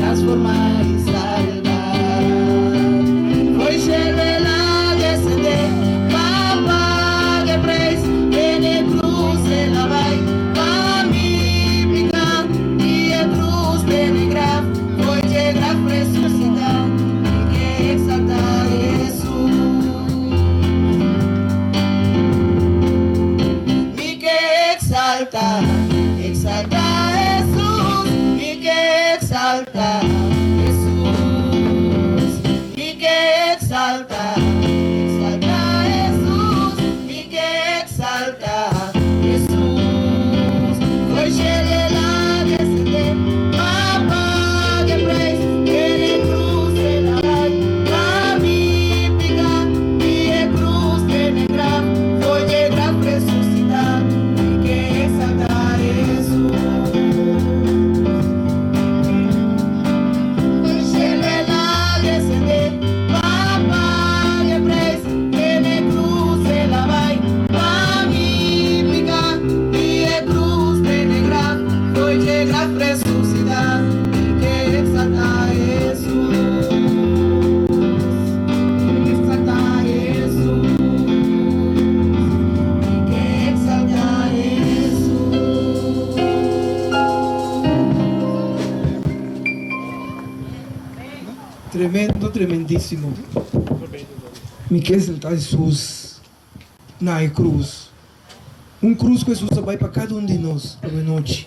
Transformá i salbá. Fo'i shelu el a desendé pa paga e preis, den e krus el a bai pa mi piká, di e krus den e graf, fo'i dje graf resusitá, mi ke eksaltá Hesus. Mi ke eksaltá, eksaltá Hesus, mi ke eksaltá Hesus. Mi ke eksaltá, eksaltá Hesus, mi ke eksaltá Hesus. Fo'i shelu el a desendé pa paga e preis, den e krus el a bai pa mi piká, di e krus den e graf, fo'i dje graf resusitá, mi ke eksaltá Hesus. Fo'i shelu el a desendé pa paga e preis, den e krus el a bai pa mi piká, di e krus den e graf, fo'i dje graf resusitá, mi ke eksaltá Hesus. Exaltá Hesus, mi ke exaltá Hesus. Tremendo, tremendísimo. Mi ke exaltá Hesus na e krus. Un krus ku Hesus a bai pa kada un di nos awe nochi,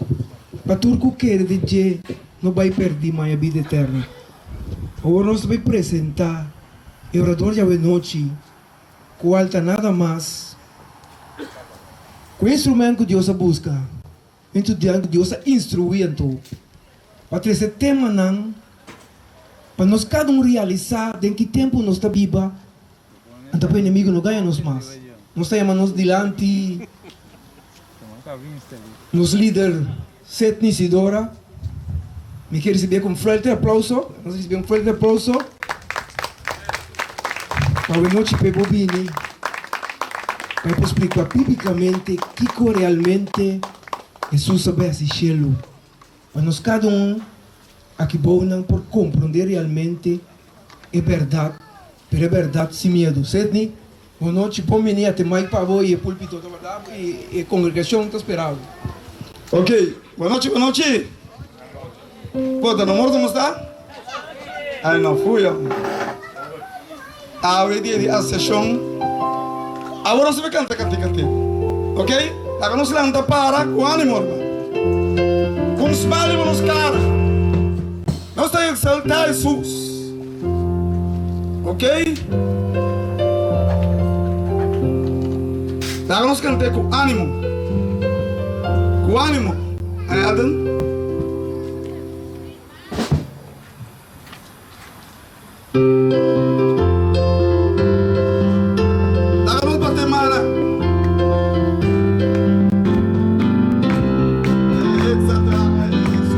pa tur ku kere den dje no bai pèrdí ma haña bida eterno. Awor nos ta bai presentá e orador di awe nochi, kual ta nada mas ku e instrumènt ku Dios a buska, e instrumènt ku Dios a instruí anto pa trese temanan pa nos kada un realisá den ki tempu nos ta biba. Anto pa enemigo no gaña nos mas. Nos ta yama nos dilanti nos lider Setny Isidora. Mi ke risibié ku un fuerte aplauso. Nos risibié un fuerte aplauso. Pa awe nochi p'e bo bini pa e por splika bíblikamente kiko realmente Hesus a bai hasi shelu. Pa nos kada un aki bounan por komprondé realmente e bèrdat, pero e bèrdat sin miedu. Sidney, bo nochi bon bini a te mic pa bo i e pulpito ta warda bo i e kongregashon ta spera bo. Ok, bo nochi, bo nochi. Bo ta na morto nos ta? Ay no, fuya. Awe dia di aseshon. Awor nos ta kanta kantika te. Ok? Laga nos lanta para ku animo, hermano. Ku un smile riba nos kara. Nos ta eksaltá Hesus. Ok? Laga nos kant'é ku animo. Ku animo. Elden. Laga nos bate mana. Exalta Hesus.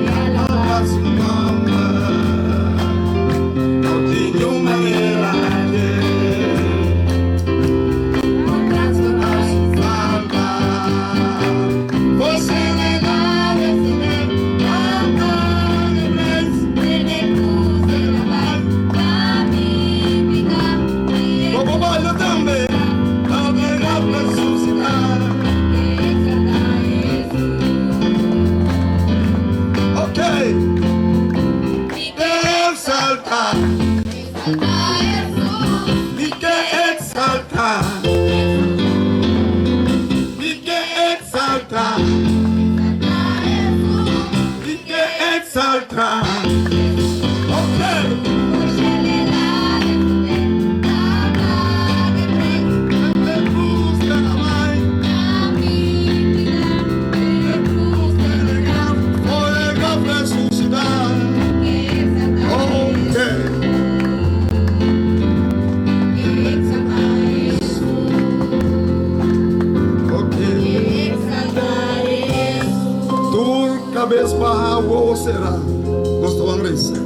Alaba su nomber. Di tu manera Kabes bahá, wowo será, nos ta wan resa.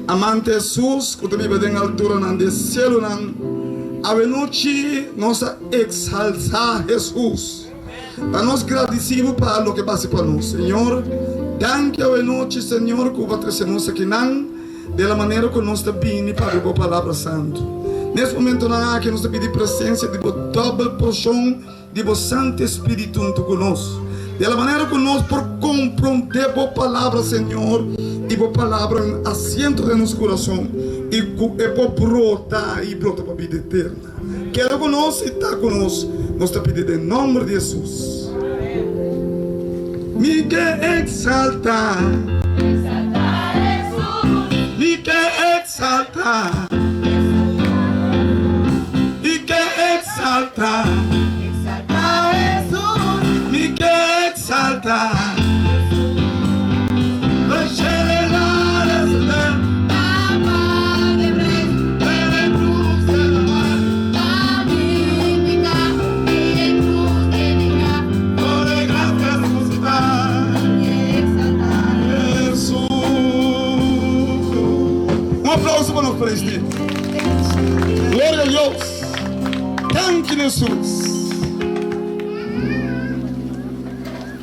Amante Hesus, ku ta biba den alturanan di e sielunan, awenochi nos a eksaltá Hesus. Pa nos gradisí bo pa loke bo hasi pa nos. Señor, danki awenochi, Señor, ku bo a trese nos akinan den la manera ku nos ta bini papia bo Palabra Santu. Nes momentonan aki nos ta pidi presensia di bo dòbel porshon di bo Santu Espíritu huntu ku nos, di la manera ku nos por komprondé bo Palabra, Señor, i bo Palabra un asiento den nos kurason i ku e por brota i brota pa bida eterna. Keda ku nos i ta ku nos, nos ta pidi den nòmber di Hesus. Mi ke eksaltá. Mi ke eksaltá. Mi ke eksaltá. Mi ke eksaltá. Un aplauso pa nos presidente. Gloria a Dios. Danki Jesus.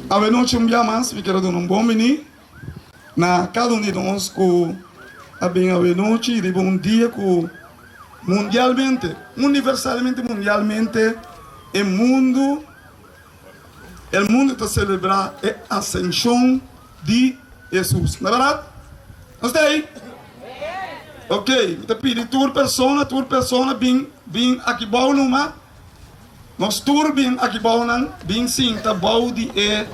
Awenochi un bia mas mi quiero duna un bon bini na cada un di nos cu a bin awenochi riba un dia cu mundialmente, universalmente mundialmente e mundo, el mundo ta celebra e ascension di Jesus. Na berdad? Nos ta ey? Ok, mi ta pidi tur persona, tur persona bin, bin aki bou numa. Nos tur bin aki bou nan bin sinta bou di e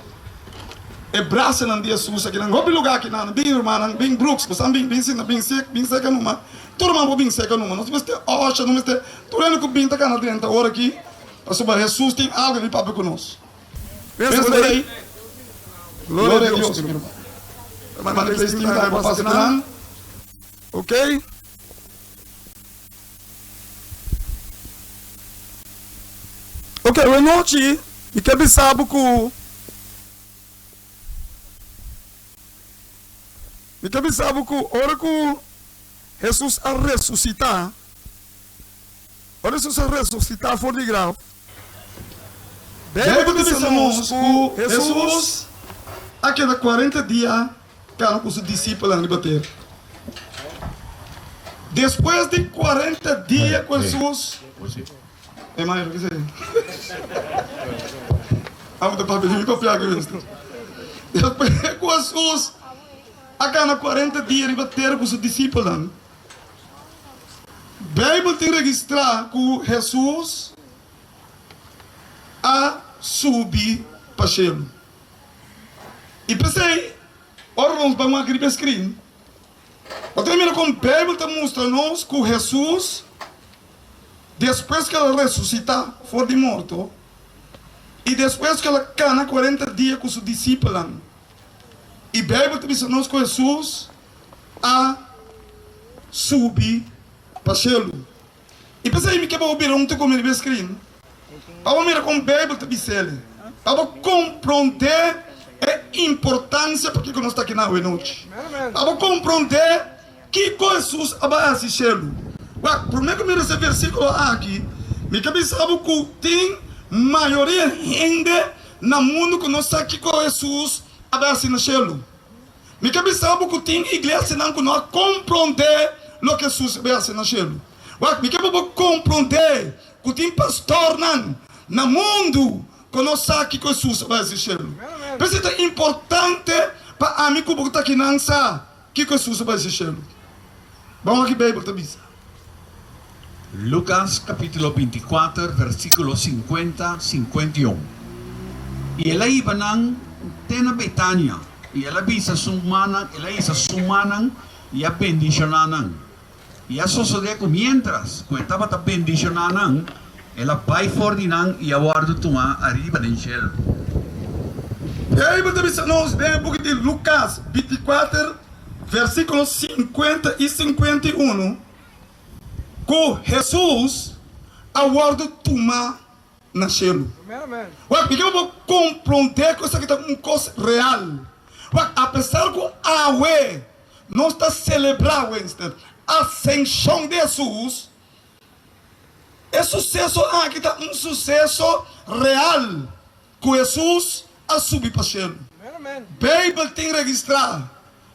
e brasanan di Hesus akinan. Hopi luga akinan. Bin rumannan, bin Brooks, bosan bin bin sinta bin sek bin seka numa. Tur ruman por bin seka numa. Nos mester osha, nos mester tur hende ku bin ta kana drenta ora aki pasobra Hesus tin algu di papia ku nos. Pensa bo ei. Gloria a Dios, mi ruman. Hermana Christine ta pa pasa kinan. Ok. Ok, awenochi mi ke bisa bo ku mi ke bisa bo ku ora ku Hesus a resusitá, ora Hesus a resusitá for di graf, Beibel ta bisa nos ku Hesus a keda kuarenta dia kana ku su disipelnan riba tera. Despues di kuarenta dia ku Hesus E maestro ki sey? Amo ta papia di mi papia aki mester. Despues ku Hesus a kana kuarenta dia riba tera ku su disipelnan, Beibel tin registrá ku Hesus a subi pa shelu. I p'esei, ora nos ban wak riba e skrin, bo ta mira kon Beibel ta mustra nos ku Hesus, despues ku el a resusitá for di morto i despues ku el a kana kuarenta dia ku su disipelnan, i Beibel ta bisa nos ku Hesus a subi pa shelu. I p'esei mi ke pa bo bira un te ku mi riba e skrin, pa bo mira kon Beibel ta bis'el, pa bo komprondé e importansia pakiko nos ta aki na awenochi, pa bo komprondé kiko Hesus a bai hasi shelu. Wak, promé ku mi resa e versíkulo aki, mi ke bisa bo ku tin mayoria hende na mundu ku no sa kiko Hesus a bai hasi na shelu. Mi ke bisa bo ku tin iglesianan ku no a komprondé loke Hesus a bai hasi na shelu. Wak, mi ke pa bo komprondé ku tin pastornan na mundu ku no sa kiko Hesus a bai hasi shelu. P'esei ta importante pa ami ku bo ku ta akinan sa kiko Hesus a bai hasi shelu. Ban wak ki Beibel ta bisa. Lukas kapítulo bintikuater versíkulo sinkuenta, sinkuenta i un I el a hiba nan te na Betania, i el a bisa su mannan, el a hisa su mannan i a bendishoná nan. I a sosodé ku miéntras ku e tabata bendishoná nan, el a bai for di nan i a wòrdu tumá ariba den shelu. Beibel ta bisa nos den e buki di Lukas bintikuater versíkulo sinkuenta i sinkuenta i unu ku Hesus a wòrdu tumá na shelu. Wak, mi ke pa bo komprondé ku esaki ta un kos real. Wak, apesar ku awe nos ta selebrá, Winston, Asenshon di Hesus, e suseso aki ta un suseso real ku Hesus a subi pa shelu. Beibel tin registrá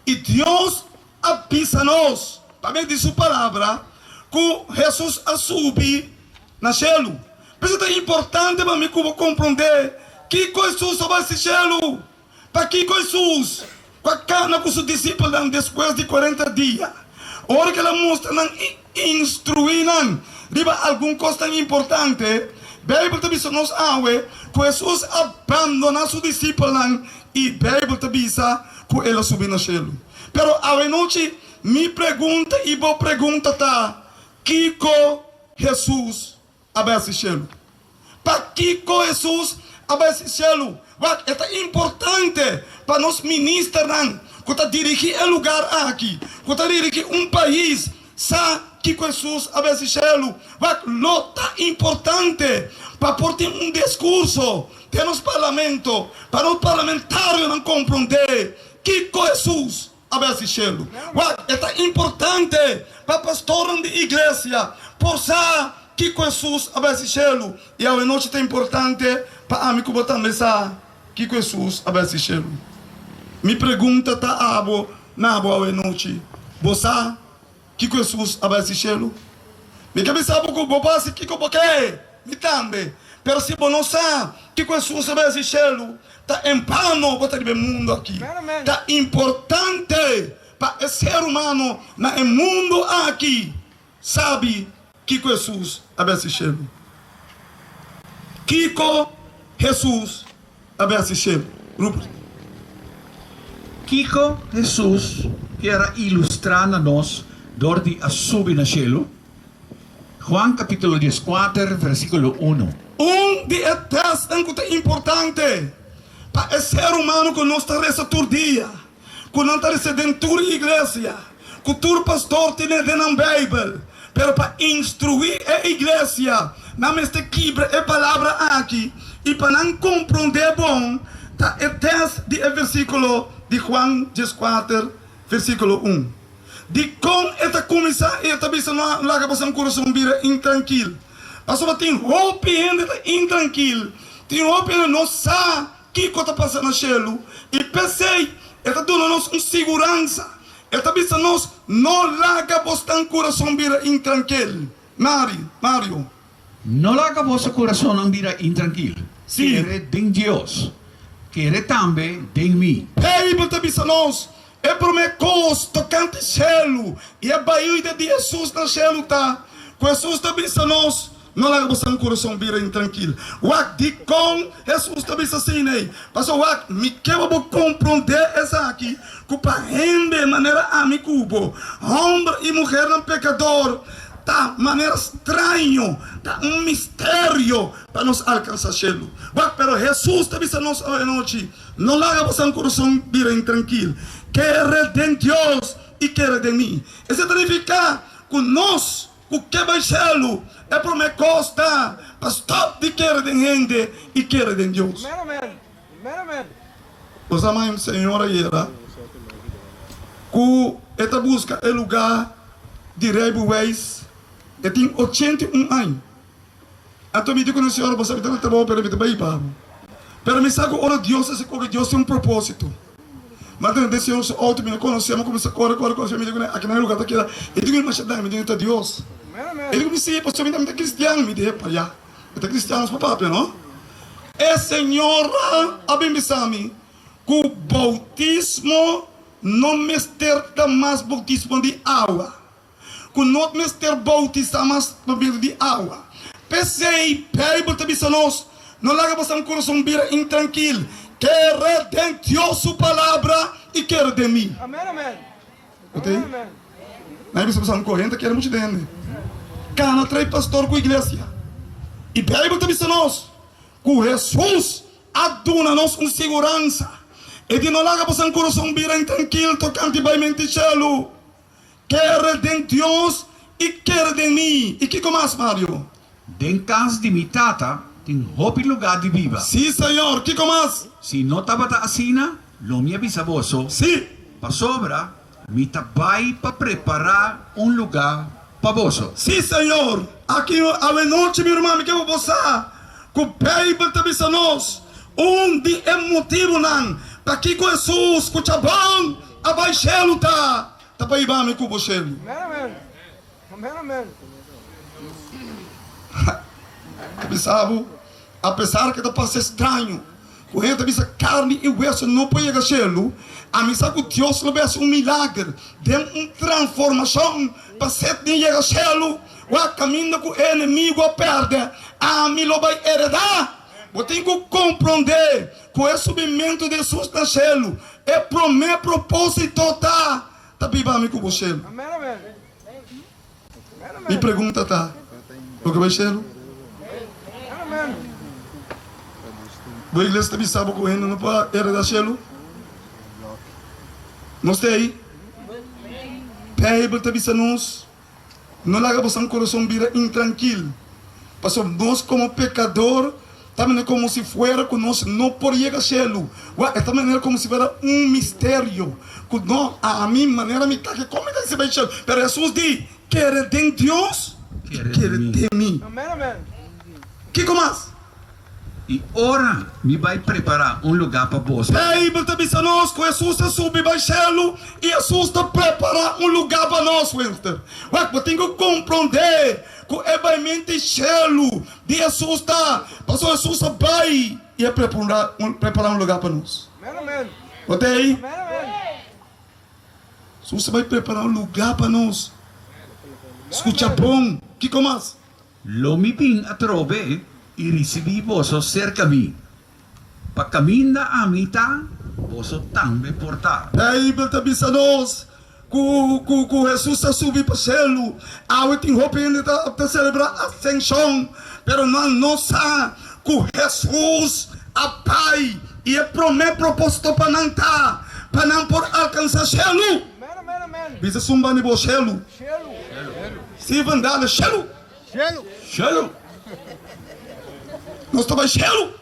i Dios a bisa nos pa medio di su Palabra ku Hesus a subi na shelu. P'esei ta importante pa mi ku bo komprondé kiko Hesus a bai si shelu. Pakiko Hesus ku a kana ku su disipelnan despues di kuarenta dia, ora ku el a mustra nan i instruí nan riba algun kosnan importante? Beibel ta bisa nos awe ku Hesus a bandoná su disipelnan i Beibel ta bisa ku el a subi na shelu. Pero awenochi mi pregunta i bo pregunta ta, Kiko Hesus a bai hasi shelu? Pakiko Hesus a bai hasi shelu? Wak, e ta importante pa nos ministernan ku ta dirigí e lugar aki, ku ta dirigí un pais, sa kiko Hesus a bai hasi shelu. Wak, lo ta importante pa por tin un diskurso den nos parlamento, pa nos parlamentarionan komprondé kiko Hesus a bai hasi shelu. Wak, e ta importante pa pastornan di iglesia por sa kiko Hesus a bai hasi shelu. I awenochi ta importante pa ami ku bo tambe sa kiko Hesus a bai hasi shelu. Mi pregunta ta abo na abo awenochi, Bo sa kiko Hesus a bai hasi shelu? Mi ke bisa bo ku bo por hasi kiko bo ke, mi tambe. Pero si bo no sa kiko Hesus a bai hasi shelu, Ta en vano bo ta riba e mundu aki. Ta importante pa e ser humano na e mundu aki sabi kiko Hesus a bai hasi shelu. Kiko Hesus a bai hasi shelu? Rupert. Kiko Hesus kier a ilustrá na nos dor di a subi na shelu? Juan capítulo dieskuater, versículo unu. Un di e tèstnan ku ta importante pa e ser humano ku nos ta resa tur dia, ku nan ta resa den tur iglesia, ku tur pastor tene den nan Beibel, pero pa instruí e iglesia nan mester kibra e palabra aki i pa nan komprondé bon ta e tèst di e versíkulo di Juan dieskuater, versíkulo un. Dikon e ta kuminsá i e ta bisa no laga boso kurason bira intrankil? Pasobra tin hopi hende ta intrankil, tin hopi hende no sa kiko ta pasa na shelu, i p'esei e ta duna nos un siguransa. E ta bisa nos, No laga bosnan kurason bira intrankil. Mari, Mario. No laga boso kurasonnan bira intrankil. Kere den Dios, kere tambe den mi. Beibel ta bisa nos, E promé kos tokante shelu i e baida di Hesus na shelu ta ku Hesus ta bisa nos, No laga boso kurason bira intrankil. Wak dikon Hesus ta bisa asina ei. Pasobra wak, mi ke pa bo komprondé esaki, ku pa hende manera ami ku bo, hòmber i muhernan pekador, Ta manera straño, ta un misterio pa nos alkansá shelu. Wak, pero Hesus ta bisa nos awe anochi, No laga boso kurason bira intrankil. Kere den Dios i kere den mi. Esei ta nifiká ku nos ku ke bai shelu, e promé kos ta pa stòp di kere den hende i kere den Dios. Nos a manda un señor ayera ku e ta buska e lugá di rijbewijs. E tin 81 aña. Anto mi di ku nan, Señor, bo sa mi ta na trabou, pero mi ta bai pa bo. Pero mi sa ku ora Dios hasi koke, Dios tin un propósito. Mi a drenta den señor su outo, mi no konosé, mi a kuminsá kore, kore, kore. Mi di ku nan, aki nan e lugá ta keda. E di ku mi masha daño, mi di, ta Dios. E di ku mi, sí, pasobra mi ta mi ta kristian. Mi di, epa, ya, mi ta kristian, nos por papia, no? E señora a bin bisa mi ku boutismo no mester ta mas boutismo di awa, ku no mester boutisá mas pa medio di awa. P'esei, Beibel ta bisa nos, No laga boso kurason bira intrankil, kere den Dios su Palabra i kere den mi. Oké? Nan a bisa boso anko, hende ta kere muchu den hende. Kana trae pastor ku iglesia. I Beibel ta bisa nos ku Hesus a duna nos un siguransa. E di no laga boso kurason bira intrankil tokante bai menti shelu. Kere den Dios i kere den mi. I kiko mas, Mario? Den kas di mi Tata tin hopi lugá di biba. Sí, Señor. Kiko mas? Si no tabata asina, Lo mi a bisa boso. Sí. Pasobra mi ta bai pa prepará un lugá pa boso. Sí, Señor. Aki awenochi, mi ruman, mi ke pa bo sa ku Beibel ta bisa nos un di e motibunan pakiko Hesus ku chabon a bai shelu ta, ta pa hiba mi ku bo shelu. Ta bisa bo, apesar ku ta parse straño ku hende ta bisa karni i weso no por yega shelu, ami sa ku Dios lo bai hasi un milager den un transformashon pa set den yega shelu. Wak kaminda ku e enemigu a pèrdè, ami lo bai eredá. Bo tin ku komprondé ku e subimentu di Hesus na shelu, e promé propósito ta, ta biba ami ku bo shelu. Mi pregunta ta, bo ke bai shelu? Bo iglesia ta bisa bo ku hende no por eredá shelu? Nos ta ei? Beibel ta bisa nos. No laga boso kurason bira intrankil, pasobra nos komo pekador ta manera komo si fuera ku nos no por yega shelu. Wak, e ta manera komo si fuera un misterio ku no, ami manera mi ta ke kon mi ta risibi shelu? Pero Hesus di, Kere den Dios, kere den mi. Kiko mas? I ora mi bai prepará un lugá pa boso. Beibel ta bisa nos ku Hesus a subi bai shelu i Hesus ta prepará un lugá pa nos, Winter. Wak, bo tin ku komprondé ku e baimentu shelu di Hesus ta pasobra Hesus a bai i a prepará un lugá pa nos. Bo ta ei? Hesus a bai prepará un lugá pa nos. Skucha bon. Kiko mas? Lo mi bin atrobe i risibí boso serka mi, pa kaminda ami ta, boso tambe por ta. Beibel ta bisa nos ku ku ku Hesus a subi pa shelu. Awe tin hopi hende ta ta selebrá Asenshon, pero nan no sa ku Hesus a bai i e promé propósito pa nan ta pa nan por alkansá shelu. Bisa sumba ni bo shelu. Steven dale shelu. Shelu. Nos ta bai shelu.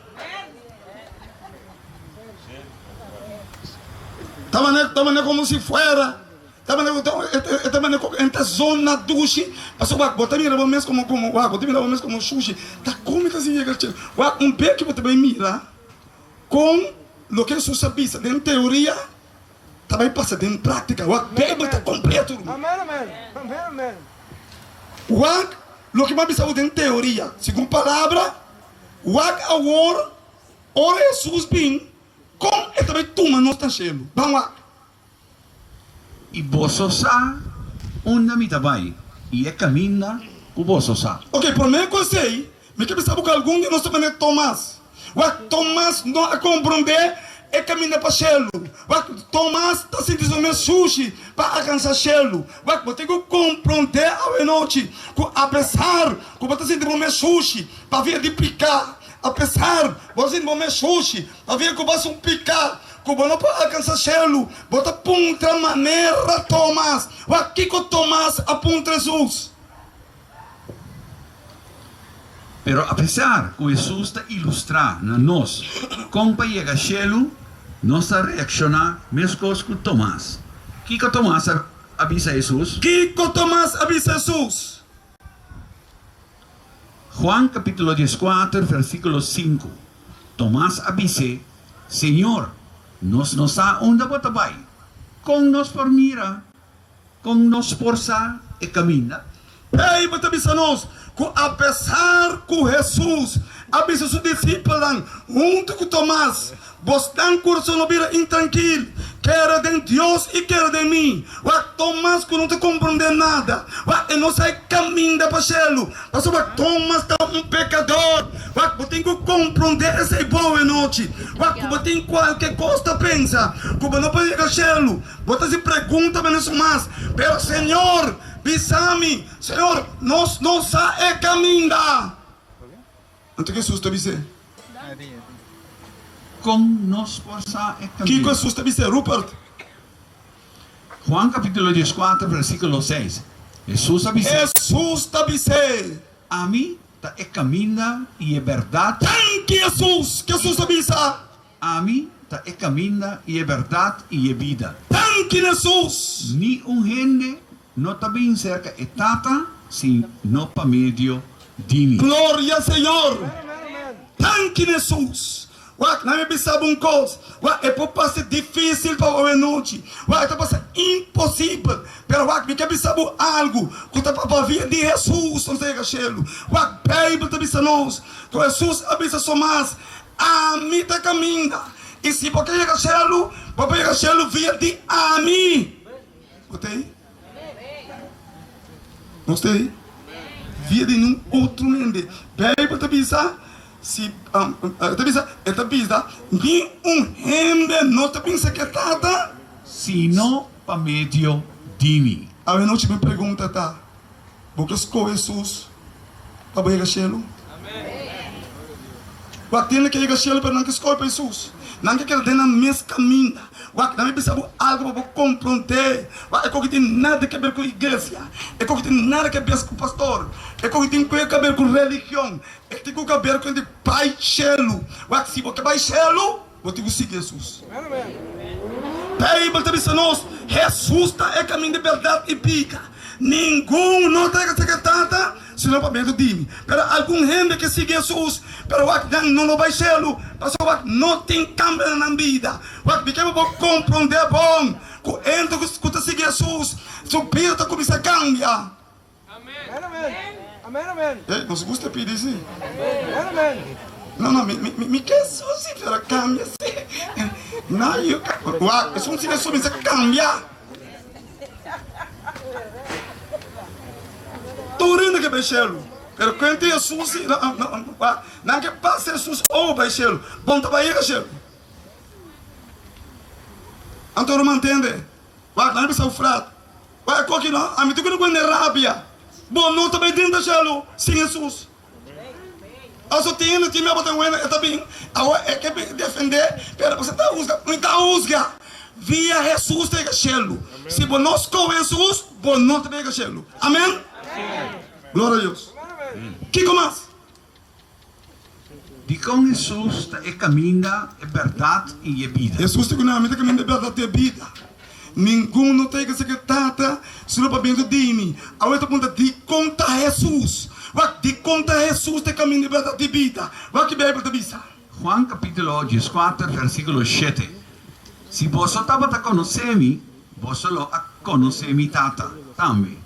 Ta manera ta manera como si fuera ta manera e ta manera como enta zona dushi pasobra bo ta mira bo mes como como wak bo ta mira bo mes como shushi ta como ta sin yega shelu wak un beki bo ta bai mira con loke Jesus a bisa den teoria. Ta bai pasa den práktika. Wak, Beibel ta kompleto, ruman. Wak loke mi a bisa bo den teoria, segun palabra. Wak awor, ora Hesus bin, kon e ta bai tuma nos na shelu. Ban wak. I boso sa unda mi ta bai, i e kaminda ku boso sa. Oke, promé ku esei, Mi ke bisa bo ku algun di nos ta manera Tomas. Wak, Tomas no a komprondé e kaminda pa shelu. Wak, Tomas ta sinti su mes sushi pa alkansá shelu. Wak, bo tin ku komprondé awenochi ku apesar ku bo ta sinti bo mes sushi pabia di piká, apesar bo ta sinti bo mes sushi pabia ku bo hasi un piká ku bo no por alkansá shelu, bo ta puntra manera Tomas. Wak, kiko Tomas a puntra Hesus? Pero apesar ku Hesus ta ilustrá na nos kon pa yega shelu, nos ta reakshoná meskos ku Tomas. Kiko Tomas a bisa Hesus? Kiko Tomas a bisa Hesus? Juan kapítulo dieskuater versíkulo sinku, Tomas a bis'é, Señor, nos no sa unda bo ta bai. Kon nos por mira Kon nos por sa e kaminda? Beibel ta bisa nos ku apesar ku Hesus a bisa su disipelnan huntu ku Tomas, Bosnan kurason lo bira intrankil, kere den Dios i kere den mi. Wak, Tomas ku no ta komprondé nada, wak, e no sa e kaminda pa shelu, pasobra Tomas ta un pekador. Wak, bo tin ku komprondé esei bon anochi. Wak, ku bo tin kualke kos ta pensa ku bo no por yega shelu. Bo ta hasi pregunta pa nos mas, pero Señor, bisa mi, Señor, nos no sa e kaminda. Anto Hesus ta bis'é. Kon nos por sa e kaminda? Kiko Hesus ta bis'é, Rupert? Juan kapítulo dieskuater, versíkulo seis, Hesus a bis'é. Hesus ta bis'é. Ami ta e kaminda i e bèrdat. Danki, Hesus! Hesus a bisa. Ami. ta e kaminda i e bèrdat i e bida. Danki na Hesus! Ni un hende no ta bin serka e Tata si no pa medio di mi. Gloria Señor! Danki na Hesus! Wak, nan mi bisa bo un kos, wak, e por parse difísil pa bo awenochi, wak, e ta parse imposibel, pero wak, mi ke bisa bo algu ku ta pa via di Hesus nos ta yega shelu. Wak, Beibel ta bisa nos ku Hesus a bisa Somas, Ami ta kaminda, i si bo ke yega shelu, bo por yega shelu via di ami. Bo ta ei? Nos ta ei? Via di ningun otro hende. Beibel ta bisa, si, e ta bisa, e ta bisa, Ni un hende no ta bin serka e Tata. Sino pa medio di mi. Awenochi mi pregunta ta, Bo ke skohe Hesus pa bo yega shelu? Wak, tin hende ke yega shelu pero nan ke skohe pa Hesus. Nan ke keda den nan mes kaminda. Wak, nan mi bisa bo algu pa bo komprondé. Wak, e koki tin nada ke ber ku iglesia. E koki tin nada ke ber ku pastor. E koki tin ke ber ku religion. E tin ku ber ku hende bai shelu. Wak, si bo ke bai shelu, bo tin ku sigui Hesus. Beibel ta bisa nos, Hesus ta e kaminda, bèrdat i bida. Ningun no ta yega serka e Tata sino pa medio di mi. Pero algun hende ke sigui Hesus, pero wak nan no lo bai shelu, pasobra wak no tin kambio na nan bida. Wak mi ke pa bo komprondé bon ku hende ku ta sigui Hesus, su bida ta kuminsá kambia. Ey, nos gusta pidi si. No, no, mi, mi, mi ke esun si, pero cambia si. No, yo, wak, esun si esun mester cambia. Tur hende ke bai shelu, pero kuen tin esun si, no, no, wak, nan ke pasa esun oh bai shelu, bon ta bai yega shelu. Anto ruman tende, wak, nan a bisa Ufrat, Wak koki no, ami ta keda ku hende rabia. Bo no ta bai drenta shelu sin Hesus. Aso tin hende tin meba ta wena e ta bin awor e ke bin defende pero bo ta husga. Mi ta husga via Hesus ta yega shelu. Si bo no skohe Hesus bo no ta bai yega shelu. Amen. Gloria a Dios. Kiko mas? Dikon Hesus ta e kaminda, e bèrdat i e bida? Hesus ta ku nan, Mi ta kaminda, e bèrdat i e bida. Ningun no ta yega serka e Tata sino pa medio di mi. Awor e ta puntra, Dikon ta Hesus? Wak, dikon ta Hesus ta e kaminda, e bèrdat i e bida? Wak ki Beibel ta bisa. Juan kapítulo dieskuater vèrsikulo shete, Si boso tabata konosé mi, boso lo a konosé mi Tata tambe.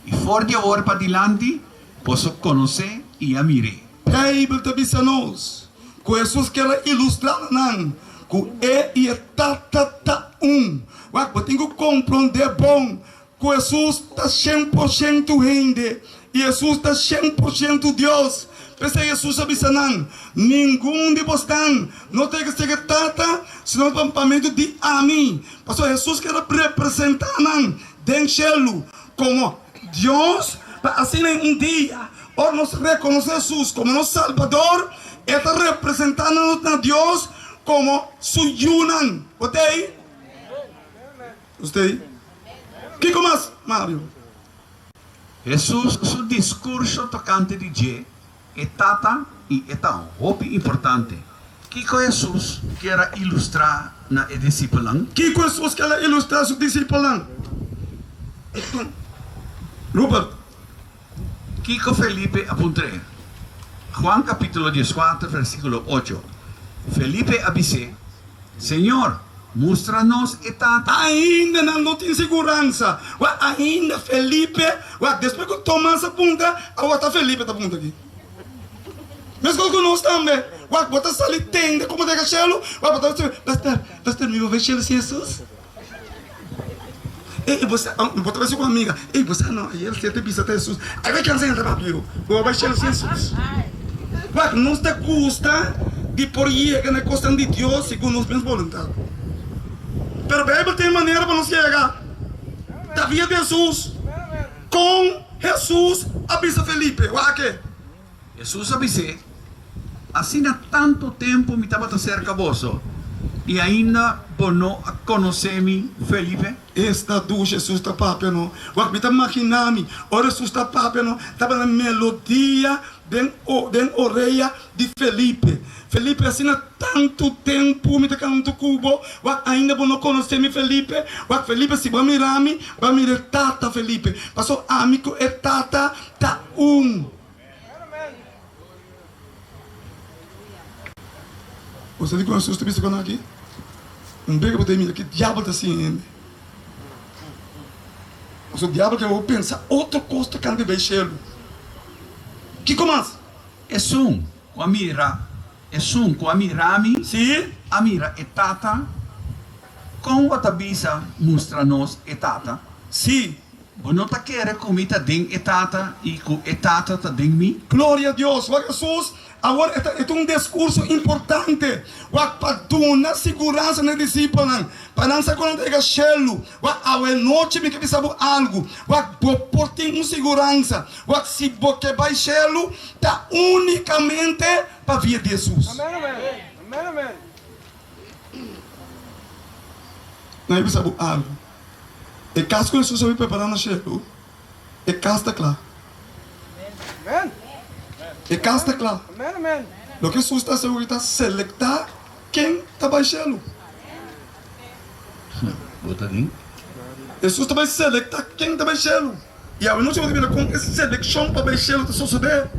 I for di awor padilanti boso konosé i a mir'é. Beibel ta bisa nos ku Hesus ker a ilustrá na nan ku e i e Tata ta un. Wak, bo tin ku komprondé bon ku Hesus ta shen por shentu hende i Hesus ta shen por shentu Dios. P'esei Hesus a bisa nan, Ningun di bosnan no ta yega serka e Tata sino pa medio di ami. Pasobra Hesus ker a representá nan den shelu komo Dios, pa asina un dia ora nos rekonosé Hesus komo nos Salbador, e ta representá nos na Dios komo Su yunan. Bo ta ei? Nos ta ei? Kiko mas, Mario? Hesus su diskurso tokante di dje e Tata i e ta hopi importante. Kiko Hesus kier a ilustrá na e disipelnan? Kiko Hesus kier a ilustrá su disipelnan? Rupert. Kiko Felipe a puntr'é? Juan kapítulo dieskuater versíkulo ocho, Felipe a bis'é, Señor, mustra nos e Tata. Ainda nan no tin siguransa. Wak, ainda Felipe, wak, despues ku Tomas a puntra, awor ta Felipe ta puntra aki. Meskos ku nos tambe. Wak, bo ta sali tende komo ta yega shelu, wak, bo ta bisa, Pastor, pastor, mi bo bai shelu sin Hesus? Ey, bo sa, bo ta bisa ku amiga, ey, bo sa no, ayer si e ta bisa ta Hesus. Ay, bai kansa henter papia yo, bo bai shelu sin Hesus. Wak, nos ta gusta di por yega na e kosnan di Dios segun nos mes boluntat. Pero Beibel tin manera pa nos yega. Ta via di Hesus. Kon Hesus a bisa Felipe? Wak e. Hesus a bis'é, Asina tantu tempu mi tabata serka boso, i ainda bo no a konosé mi, Felipe? Esta dushi Hesus ta papia no. Wak, mi ta maginá mi, ora Hesus ta papia no, tabata melodia den den orea di Felipe. Felipe, asina tantu tempu mi ta kantu ku bo, wak ainda bo no konosé mi, Felipe? Wak, Felipe, si bo a mira mi, bo a mira e Tata, Felipe, pasobra ami ku e Tata ta un. Bo sa dikon Hesus ta bisa ku nan aki? Un beka bo ta mira ki diabel ta siña hende. Pasobra diabel ke bo pensa otro kos tokante bay shelu. Kiko mas? Esun ku a mira, esun ku a mira mi, Sí. a mira e Tata. Kon bo ta bisa, Mustra nos e Tata? Sí. Bo no ta kere ku mi ta den e Tata i ku e Tata ta den mi? Gloria a Dios! Wak Hesus awor e ta e ta un deskurso importante wak pa duna siguransa na e disipelnan pa nan sa ku nan ta yega shelu. Wak awe nochi mi ke bisa bo algu wak bo por tin un siguransa wak si bo ke bai shelu ta unikamente pa via di Hesus. Nan e bisa bo algu. E kas ku Hesus a bin prepará na shelu, e kas ta kla. E kas ta kla. Loke Hesus ta hasi awor ta selektá ken ta bai shelu. Hesus ta bai selektá ken ta bai shelu. I awe nochi bo ta mira kon e selekshon pa bai shelu ta sosodé.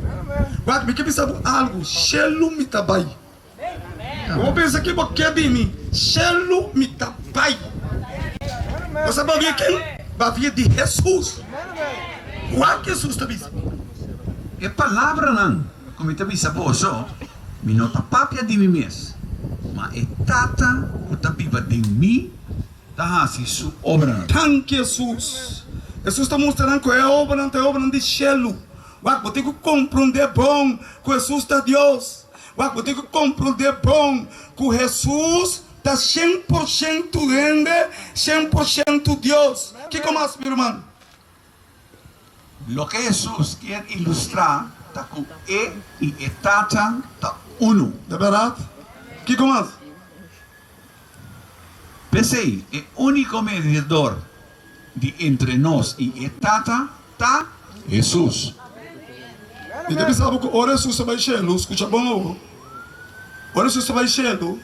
Wak, mi ke bisa bo algu, shelu mi ta bai. Bo pensa ki bo ke di mi? Shelu mi ta bai. Bo sa pabia ken? Pabia di Hesus. Wak Hesus ta bisa. E palabranan ku mi ta bisa boso, mi no ta papia di mi mes, ma e Tata ku ta biba den mi ta hasi su obranan. Danki Hesus. Hesus ta mustra nan ku e obranan ta e obranan di shelu. Wak, bo tin ku komprondé bon ku Hesus ta Dios. Wak, bo tin ku komprondé bon ku Hesus ta 100% hende, 100% Dios. Kiko mas, mi ruman? Loke Hesus kier ilustrá ta ku e i e Tata ta unu. Ta bèrdat? Kiko mas? P'esei, e úniko mediador di entre nos i e Tata ta Hesus. Mi ta bisa bo ku ora Hesus a bai shelu, skucha bon awor, ora Hesus a bai shelu,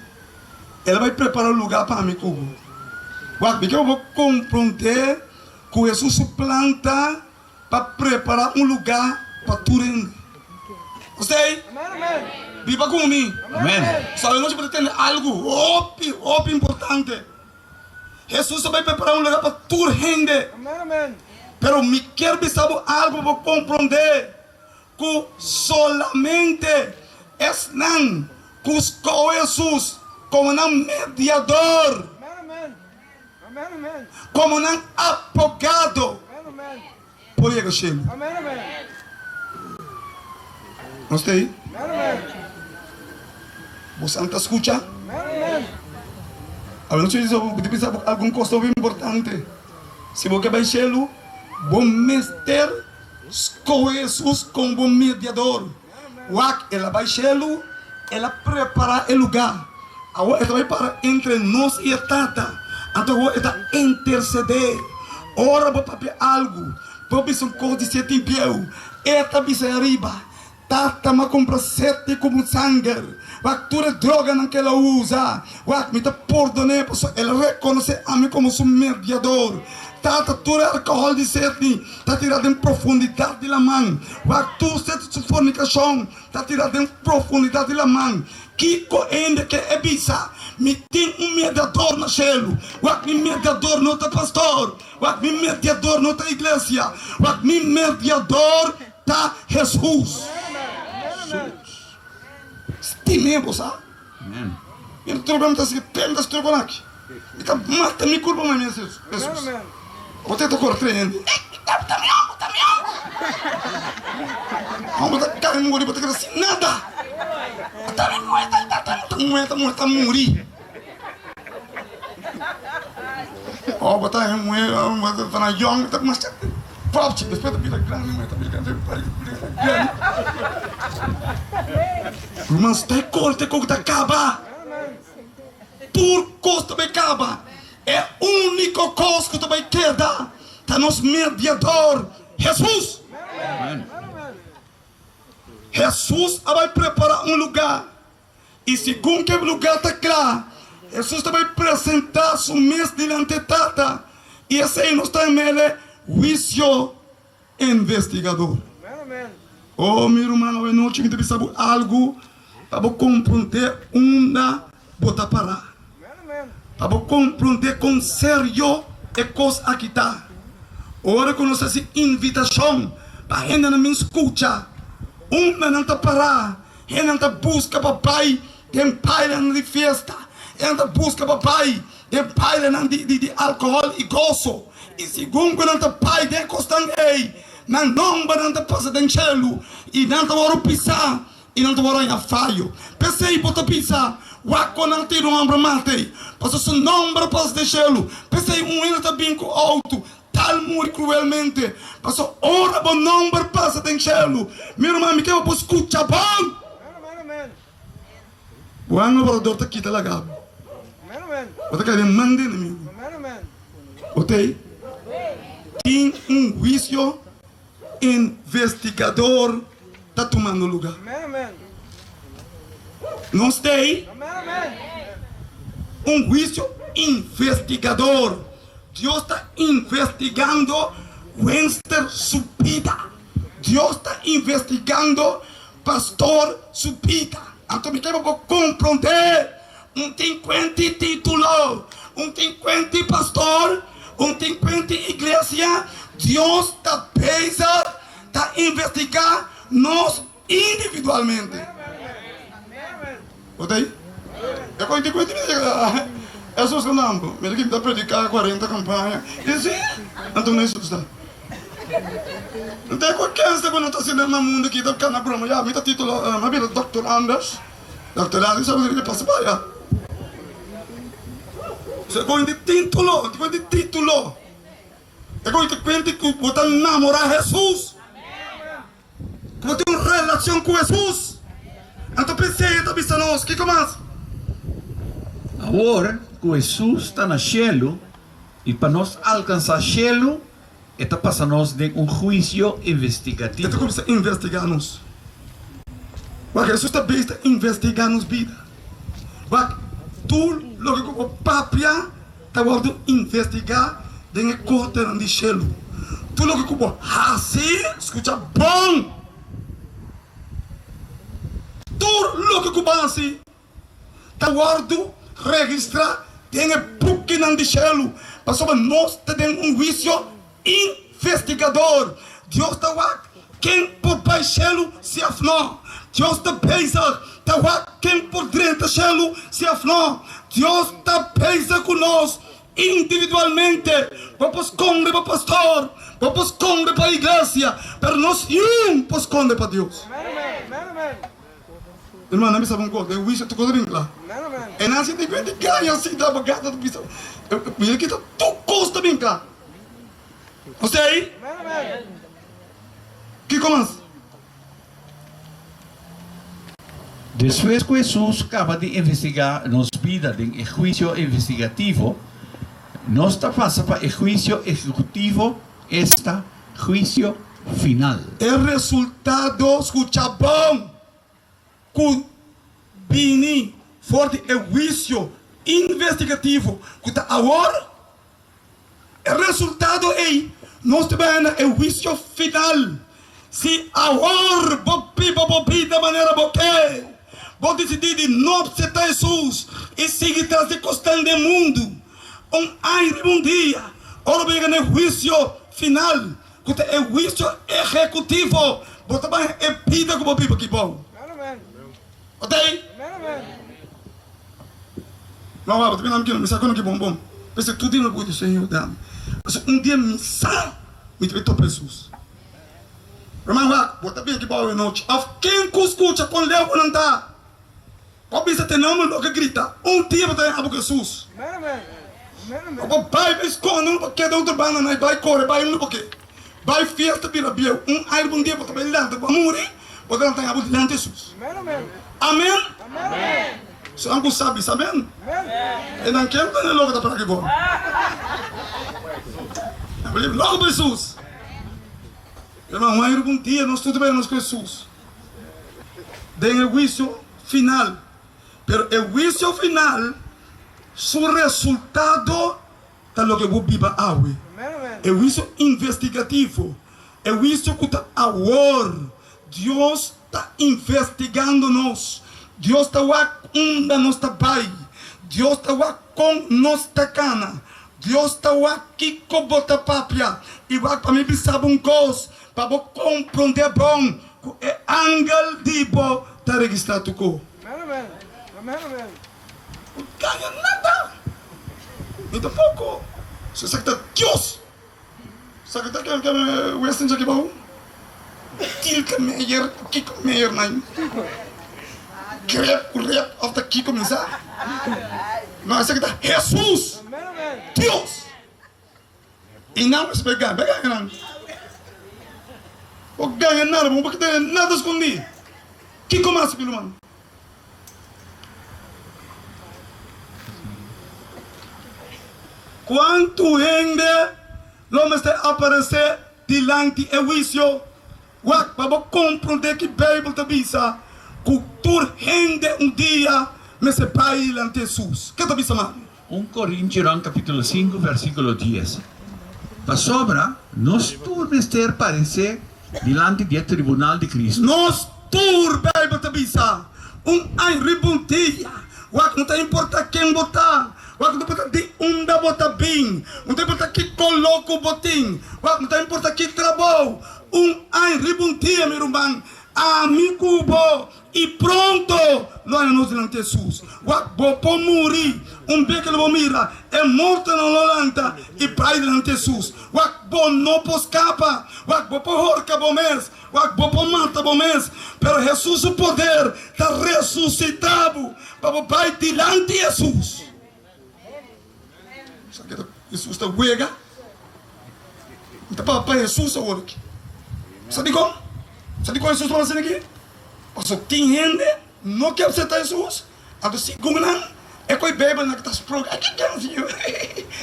El a bai prepará un lugá pa mi ku bo. Wak, mi ke pa bo komprondé ku Hesus su plan ta pa prepará un lugá pa tur hende. Osei, biba ku mi. Sabe nochi bo ta tende algu hopi, hopi importante. Hesus a bai prepará un lugá pa tur hende. Pero mi kier bisa bo algu pa bo komprondé ku solamente esnan ku skohe Hesus komo nan mediador, komo nan abogado, por yega shelu. Nos ta ei? Bosan ta skucha? Awe nos ta bisa bo algun kos hopi importante. Si bo ke bai shelu, bo mester skohe Hesus komo bo mediador. Wak, el a bai shelu, el a prepará e lugá. Awor e ta bai para entre nos i e Tata. Anto awor e ta intersedé. Ora bo papia algu, bo bisa un kos di seti bieu, e ta bisa e ariba, Tata, m'a kumpra seti ku bo sanger. Wak tur e droganan ku el a usa. Wak, mi ta pordon'é pasobra el a rekonosé ami komo su mediador. Tata, tur e alkohòl di seti ta tirá den profundidat di laman. Wak, tur seti su fornikashon ta tirá den profundidat di laman. Kiko hende ke e bisa? Mi tin un mediador na shelu. Wak, mi mediador no ta pastor. Wak, mi mediador no ta iglesia. Wak, mi mediador ta Hesus. Stim'é bo sa. Mi ta troka, mi ta sigui penda stroka aki. Mi ta mata mi kurpa mami Hesus. Bo ta kore trae hende. Ta mi homber, ta mi homber. Homber ta kai muri, bo ta keda sin nada. Ta mi muhe, ta ta ta muhe, ta muhe, ta muri. Oh, bo ta muhe, bo ta na yong, ta masha propchi, despues ta bira grandi, muhe ta bira grandi, bira grandi. Ruman, sta e korte ku ta kaba. Tur kos ta bai kaba. E úniko kos ku ta bai keda ta nos Mediador, Hesus. Hesus a bai prepará un lugá. I segun ku e lugá ta kla, Hesus ta bai presentá su mes dilanti e Tata, i esei nos ta yam'el huisio investigador. O mi ruman, awe nochi mi ta bisa bo algu pa bo komprondé unda bo ta pará, pa bo komprondé kon serio e kos aki ta. Ora ku nos hasi invitashon pa hendenan bin skucha unda nan ta pará, Hendenan ta buska pa bai den bailenan di fiesta, hendenan ta buska pa bai den bailenan di alkohòl i goso. I segun ku nan ta bai den e kosnan ei, nan nòmbernan ta pasa den shelu i nan ta wòrdu pisá i nan ta wòrdu haña fayo. P'esei bo ta bisa, Wak kon nan tira un hòmber mata ei, pasobra su nòmber a pasa den shelu. P'esei un hende ta bin ku outo Tal muri cruelmente, paso ora bo nomber pasa den cielo, mi ruman mi ke pa bo scucha bon. Bo adorador ta kita laga bo. Bo ta cay den man di enemigo. Bo ta ey? Tin un huicio investigador ta tumando lugar. Nos ta ey? Un huicio investigador. Dios ta investigando Wenster su bida. Dios ta investigando pastor su bida. Anto mi ke pa bo komprondé, un tin kuenti título, un tin kuenti pastor, un tin kuenti iglesia, Dios ta bezig ta investigá nos individualmente. Bo ta ei? E kointi kointi mi ta yega Hesus ta nan bo. Mira ki mi ta prediká kuarenta kampaña. I si, anto no Hesus ta. Nta e ku kensa ku no ta hasi na mundu aki ta kana broma. Ya, mi ta titulo, mi a bira Doktor Anders. Doktorado mi sabi ke pasa pa ya. E kointi titulo, e kointi titulo. E kointi kointi ku bo ta namorá Hesus. Ku bo tin un relashon ku Hesus. Anto p'esei e ta bisa nos, Kiko mas? Awor ku Hesus ta na shelu, i pa nos alkansá shelu, e ta pasa nos den un huisio E ta investigativo. kuminsá investigá nos. Wak, Hesus ta bes ta investigá nos bida. Wak, tur loke ku bo papia ta wòrdu investigá den e kortenan di shelu. Tur loke ku bo hasi, skucha bon! Tur loke ku bo hasi ta wòrdu registrá den e bukinan di shelu, pasobra nos ta den un huisio investigador. Dios ta wak ken por bai shelu si òf no. Dios ta bezig ta wak ken por drenta shelu si òf no. Dios ta bezig ku nos individualmente. Bo por skonde pa pastor, bo por skonde pa iglesia, pero nos niun por skonde pa Dios. Hermano, mi sabi un kos, den huisio tur kos ta bin kla. E nan sinti ku e di gaña si ta abogado ta bisa, mira kita tur kos ta bin kla. Osei, kiko mas? Despues ku Hesus kaba di investigá nos bida den e huisio investigativo, nos ta pasa pa e huisio ehekutivo, esta, huisio final. E resultado, skucha bon, ku bini for di e huisio investigativo ku ta awor, E resultado ei nos ta bai na e huisio final. Si awor bo biba bo bida manera bo ke, bo disidí di no apseptá Hesus i sigui tras di kosnan den mundu, un aña riba un dia, ora bo yega na e huisio final, ku ta e huisio ehekutivo, bo ta bai e bida ku bo biba aki bou. Otei? No wak, bo ta bira mi mi sa kono ki bon bon. P'esei tur dia mi pudi, Señor, dami. Pasobra un dia mi sa mi ta bai topa Hesus. Ruman wak, bo ta bin aki bou anochi. Òf ken ku skucha kon leu ku nan ta? Bo bisa te nan loke grita, un dia bo ta haña bo ku Hesus. Bo por bai bai skonde un pa keda otro banda nan i bai kore bai unda bo ke. Bai fiesta bira bieu. Un aña riba un dia bo ta bai lanta bo a muri, bo ta lanta haña bo dilanti Hesus. Amen? Esnan ku sa bisa amen. Esnan ke no ta den loke ta para ki bo. Nan believe loko pa Hesus. Hermano, un aña riba un dia nos tur ta bai nos ku Hesus. Den e huisio final. Pero e huisio final, su resultado ta loke bo biba awe. E huisio investigativo, e huisio ku ta awor, Dios ta investigando nos. Dios ta wak unda nos ta bai. Dios ta wak kon nos ta kana. Dios ta wak kiko bo ta papia. I wak pa mi bisa bo un kos, pa bo komprondé bon ku e angel di bo ta registrá tur ko. Bo gaña nada, ni tampoko. So esaki ta Dios. Esaki ta ken ken Westin djaki bou? Tilke Meyer ku Kiko Meyer nan. Grep ku rep of ta kiko mi sa. No, esaki ta Hesus, Dios. I nan mester bai gaña, bai gaña nan. Bo gaña nada, bo no por keda nada skondí. Kiko mas, mi ruman? Kuantu hende lo mester aparesé dilanti e huisio? Wak pa bo komprondé ki Beibel ta bisa ku tur hende un dia mester bai dilanti Hesus. Ke ta bisa Mario? Un Korintionan kapítulo sinku vèrsikulo dies, Pasobra nos tur mester paresé dilanti di e tribunal di Kristu. Nos tur, Beibel ta bisa, un ai riba un dia. Wak, no ta importá ken bo ta, wak, no ta importá di unda bo ta bin, no ta importá ki koló ku bo tin, wak, no ta importá ki trabou, un ai riba un dia, mi ruman, ami ku bo I pronto lo haña nos dilanti Hesus. Wak, bo por muri un bes ke lo bo mira e mortonan lo lanta i bai dilanti Hesus. Wak, bo no por skapa. Wak, bo por horka bo mes. Wak, bo por mata bo mes. Pero Hesus su poder ta resusitá bo pa bo bai dilanti Hesus. Sa ke Hesus ta wega? Mi ta papia pa Hesus awor aki. Sa dikon? Sa dikon Hesus ta asina aki? Pasobra tin hende no ke asepta Hesus, anto segun nan e koe Beibel nan ta sproke. Ai ke kensi yo?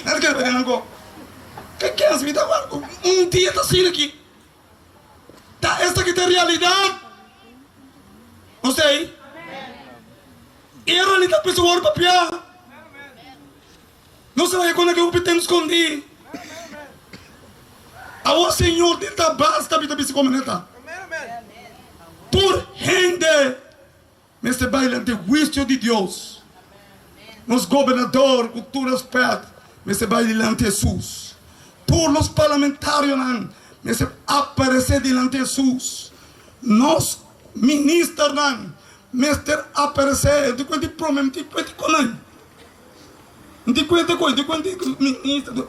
Nan ta kere pa nan ko. Ke kensi mi ta wak un dia ta asina aki. Ta esaki ta e realidat? No sei. E realidat mester wòrdu papiá. Nos a haña ku hopi tempu skondí. Awor Señor tin ta basta mi ta bisa komo neta. Tur hende mester bai lante huisio di Dios. Nos gobernador ku tur respèt mester bai dilanti Hesus. Tur nos parlamentarionan mester aparesé dilanti Hesus. Nos ministernan mester aparesé. Di kuenta di prome mi tin kuenta ku nan. Mi tin kuenta ku di kuenta di minister.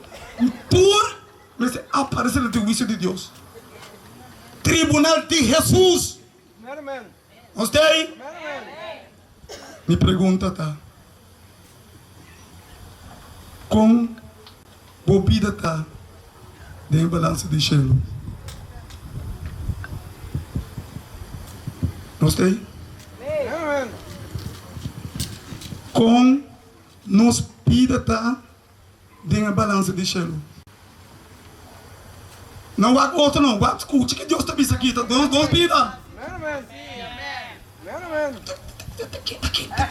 Tur mester aparesé dilanti huisio di Dios. Tribunal di Hesus. Nos ta ei? Mi pregunta ta, Kon bo bida ta den e balansa di shelu? Nos ta ei? Kon nos bida ta den e balansa di shelu? No wak otro no, wak skucha ke Dios ta bisa aki, ta nos bida.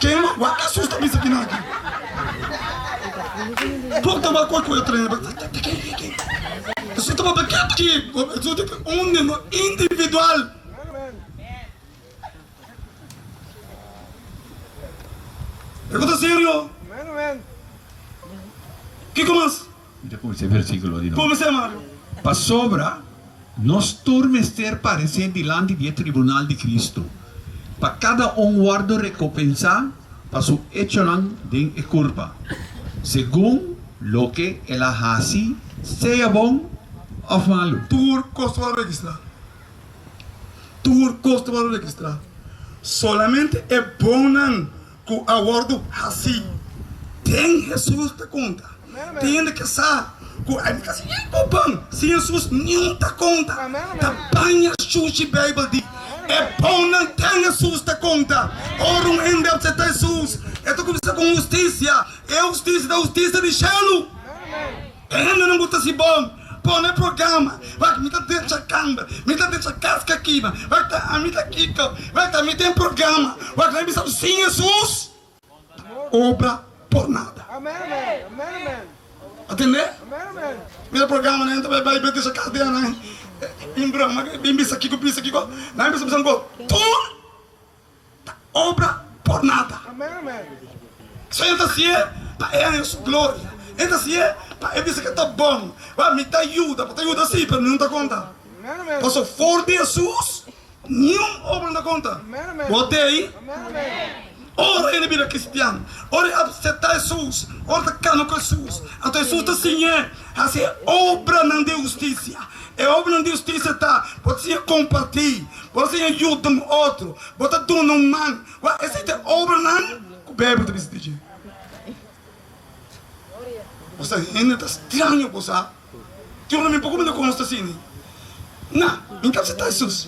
Ken wak Hesus ta bisa kinan aki? Por ta wak ku e traina, Hesus ta papia ketu aki, Hesus ta un di nos individual. E ku ta serio? Kiko mas? Mi ta kuminsá e versíkulo di nobo. Kuminsá, Mario. Pasobra nos tur mester paresé dilanti di e tribunal di Kristu, pa kada un wòrdu rekopensá pa su echonan den e kurpa, segun loke el a hasi, sea bon òf malu. Tur kos ta wòrdu registrá. Tur kos ta wòrdu registrá. Solamente e bonnan ku a wòrdu hasí den Hesus ta konta. Tin hende ke sa ku a mi kasi yen ku ban sin Hesus niun ta konta. Ta baña shushi Beibel di e bonnan den Hesus ta konta. Ora un hende apseptá Hesus e ta kuminsá ku hustisia. E hustisia ta hustisia di shelu. E hendenan ku ta hasi bon pone programa, wak mi ta drecha kamber, mi ta drecha kas kakiba, wak ta ami ta kiko, wak ta mi ten programa, wak nan bisa sin Hesus. Obra por nada. Atendé? Mira programa nan ta bai bai bai disa kas di nan bin broma bin bisa kiko bisa kiko nan bisa bisa ku tur ta obra por nada. So e ta hasié pa e haña su gloria, e ta hasié pa e bisa ke ta bon. Wak mi ta yuda, bo ta yuda si pero niun ta konta. Pasobra for di Hesus Niun obra no ta konta. Bo te ei? Ora hende bira kristian, ora e apseptá Hesus, ora ta kana ku Hesus, anto Hesus ta siñ'é hasi e obranan di hustisia. E obranan di hustisia ta, bo ta siña kompartí, bo ta siña yuda un otro, bo ta duna un man. Wak, esei ta e obranan ku Beibel ta bisa di dje. Bo sa hende ta straño bo sa. Tin ora mi poko mi ta konos ta asina. Na, mi ta aseptá Hesus.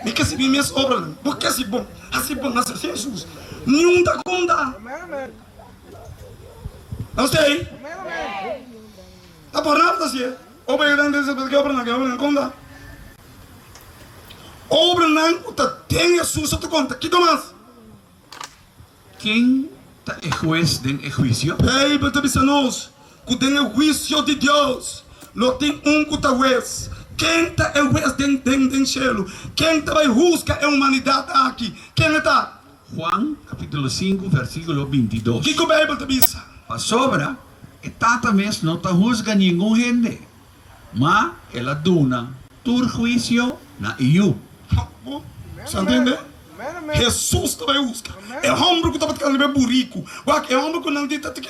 Mi ke sigui mes obranan. Bo ke hasi bon, hasi bon, hasi hasi Hesus. Niun ta konta. Nos ta ei? Ta por nada ta hasié. Obra yudan den ke obranan, ke obranan konta. Obranan ku ta den Hesus ta konta. Kiko mas? Ken ta e hues den e huisio? Beibel ta bisa nos ku den e huisio di Dios lo tin un ku ta hues. Ken ta e hues den den den shelu? Ken ta bai husga e humanidat aki? Ken e ta? Juan kapítulo sinku versíkulo bintidos. Kiko Beibel ta bisa? Pasobra e Tata mes no ta husga ningun hende, ma el a duna tur huisio na e Yu. Bo sa ntende? Hesus ta bai buska e homber ku tabata kana riba e buriku. Wak, e homber ku nan di ta te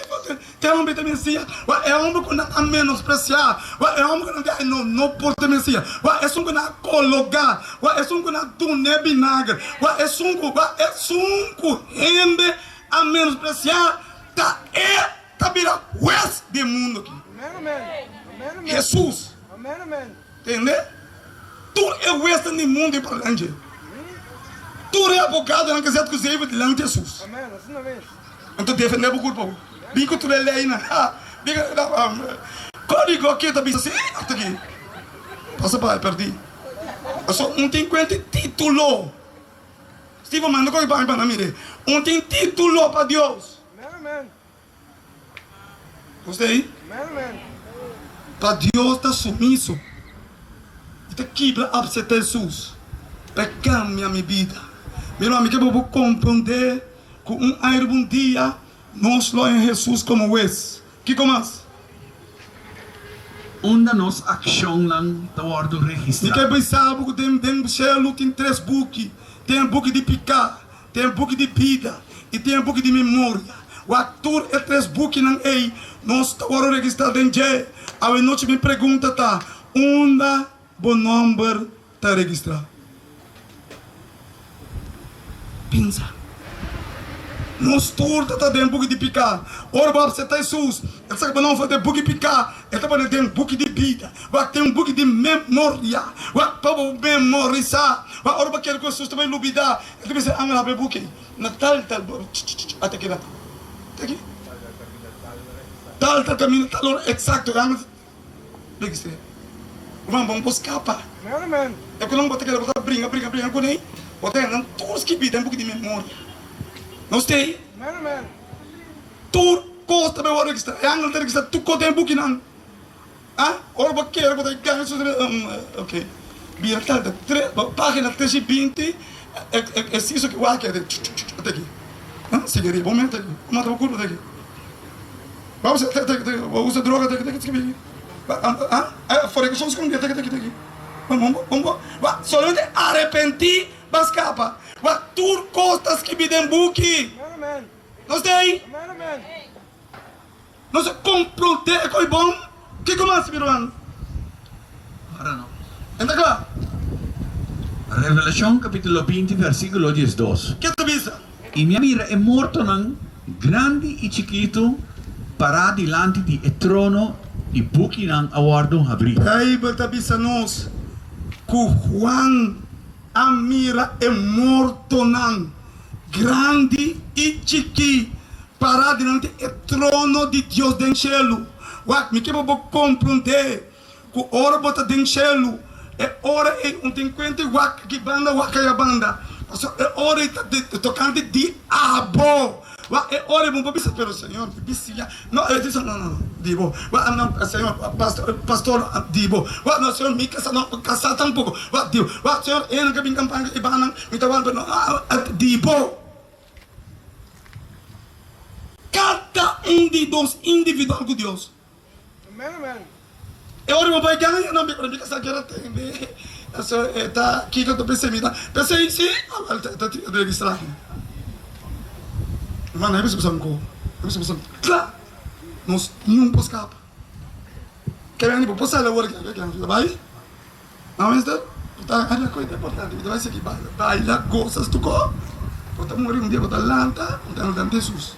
homber ta Mesias. Wak, e homber ku nan a menospresiá. Wak, e homber ku nan di ai no, no por ta Mesias. Wak, esun ku nan a kologá. Wak, esun ku nan a dun'é binager. Wak, esun ku, wak, esun ku hende a menospresiá ta e ta bira hues di e mundu aki. Hesus. Tende? Tur e huesnan di mundu e para dilanti dje. Tur e abogadonan ke zet ku zeven dilanti Hesus. Anto defende bo kurpa bo. Bin ku tur e leinan. Ha! Bin ku kodigo aki ta bisa si ata aki. Pasa bai perdi. Pasobra un tin kuenta e titulo. Steven manda koki pa mi pa nan mire. Un tin titulo pa Dios. Nos ta ei? Pa Dios ta sumiso i ta kibra apsepta Hesus pa e kambia mi bida. Mi hermano, mi ke bo por komprondé ku un aña riba un dia nos lo haña Hesus komo Hues. Kiko mas? Unda nos akshonnan ta wòrdu registrá? Mi ke bisa bo ku den den shelu tin tres buki, tin e buki di piká, Tin e buki di bida i tin e buki di memoria. Wak tur e tres bukinan ei, nos ta wòrdu registrá den dje. Awenochi mi pregunta ta, Unda bo nòmber ta registrá? Pensa. Nos tur ta ta den buki di piká. Ora bo apseptá Hesus, E ta saka bo nòmber for di e buki piká, E ta pone den buki di bida. Wak tin un buki di memoria. Wak pa bo memorisá. Wak ora bo kere ku Hesus ta bai lubidá, e ta bisa e angel habri e buki na tal tal ata kila. Ta aki? Tal tal kaminda tal ora eksakto e angel registr'é. Ruman bo no por skapa. E ku nan bo ta kere bo ta bringa bringa bringa kuné, bo ta hende nan tur skibí den buki di memoria. Nos ta ei? Tur kos ta bai wòrdu registrá. E angel ta registrá tur kos den e bukinan. Ah, ora bo kere bo ta gana su ok bira tal ta tre pagina tres i binti e siso ki wak ete ate aki ah sigui riba un mente aki bo mata bo kurpa ate aki bo usa te te bo usa droga ate aki ate aki ah ah fornicacion scondi ate aki ate aki bo bo bo solamente arepenti ba skapa wak tur kos ta skibi den buki nos ta ei. Nos a komprondé e koi bon. Kiko mas, mi ruman? Ora no. E ta kla. Revelashon kapítulo 20 versíkulo 12. Ke ta bisa? I mi a mira e mortonan, grandi i chikitu, pará dilanti di e trono, i bukinan a wòrdu habrí. Beibel ta bisa nos ku Juan a mira e mortonan, grandi i chikí, Pará dilanti e trono di Dios den shelu. Wak, mi ke pa bo komprondé ku ora bo ta den shelu, e ora ei un tin kuenta i wak aki banda, wak aya banda. Pasobra e ora ei ta tokante di abo. Wak e ora e bon pa bisa, pero Señor, mi bisiña, no, e bisa, no, no, no, di bo. Wak, no, Señor, pastor, pastor, di bo. Wak, no, Señor, mi casa, no, casa tampoco. Wak, di bo. Wak, Señor, e nan ke bin campaña, e banan, mi ta wak, no, di bo. Cada un di nos individual cu Dios. E ora bo bai gaña nan pero mi ka sa kera tende eso e ta kiko ta pens'e mi ta pens'e si awel ta ta registra hermano e bisa un ko e bisa kla nos niun por skapa ke bo por sali awor ke ke bai Nan mester ta haña cuenta importante mi ta bai sigui baila baila goza stuko bo ta muri un dia bo ta lanta bo ta lanta Jesus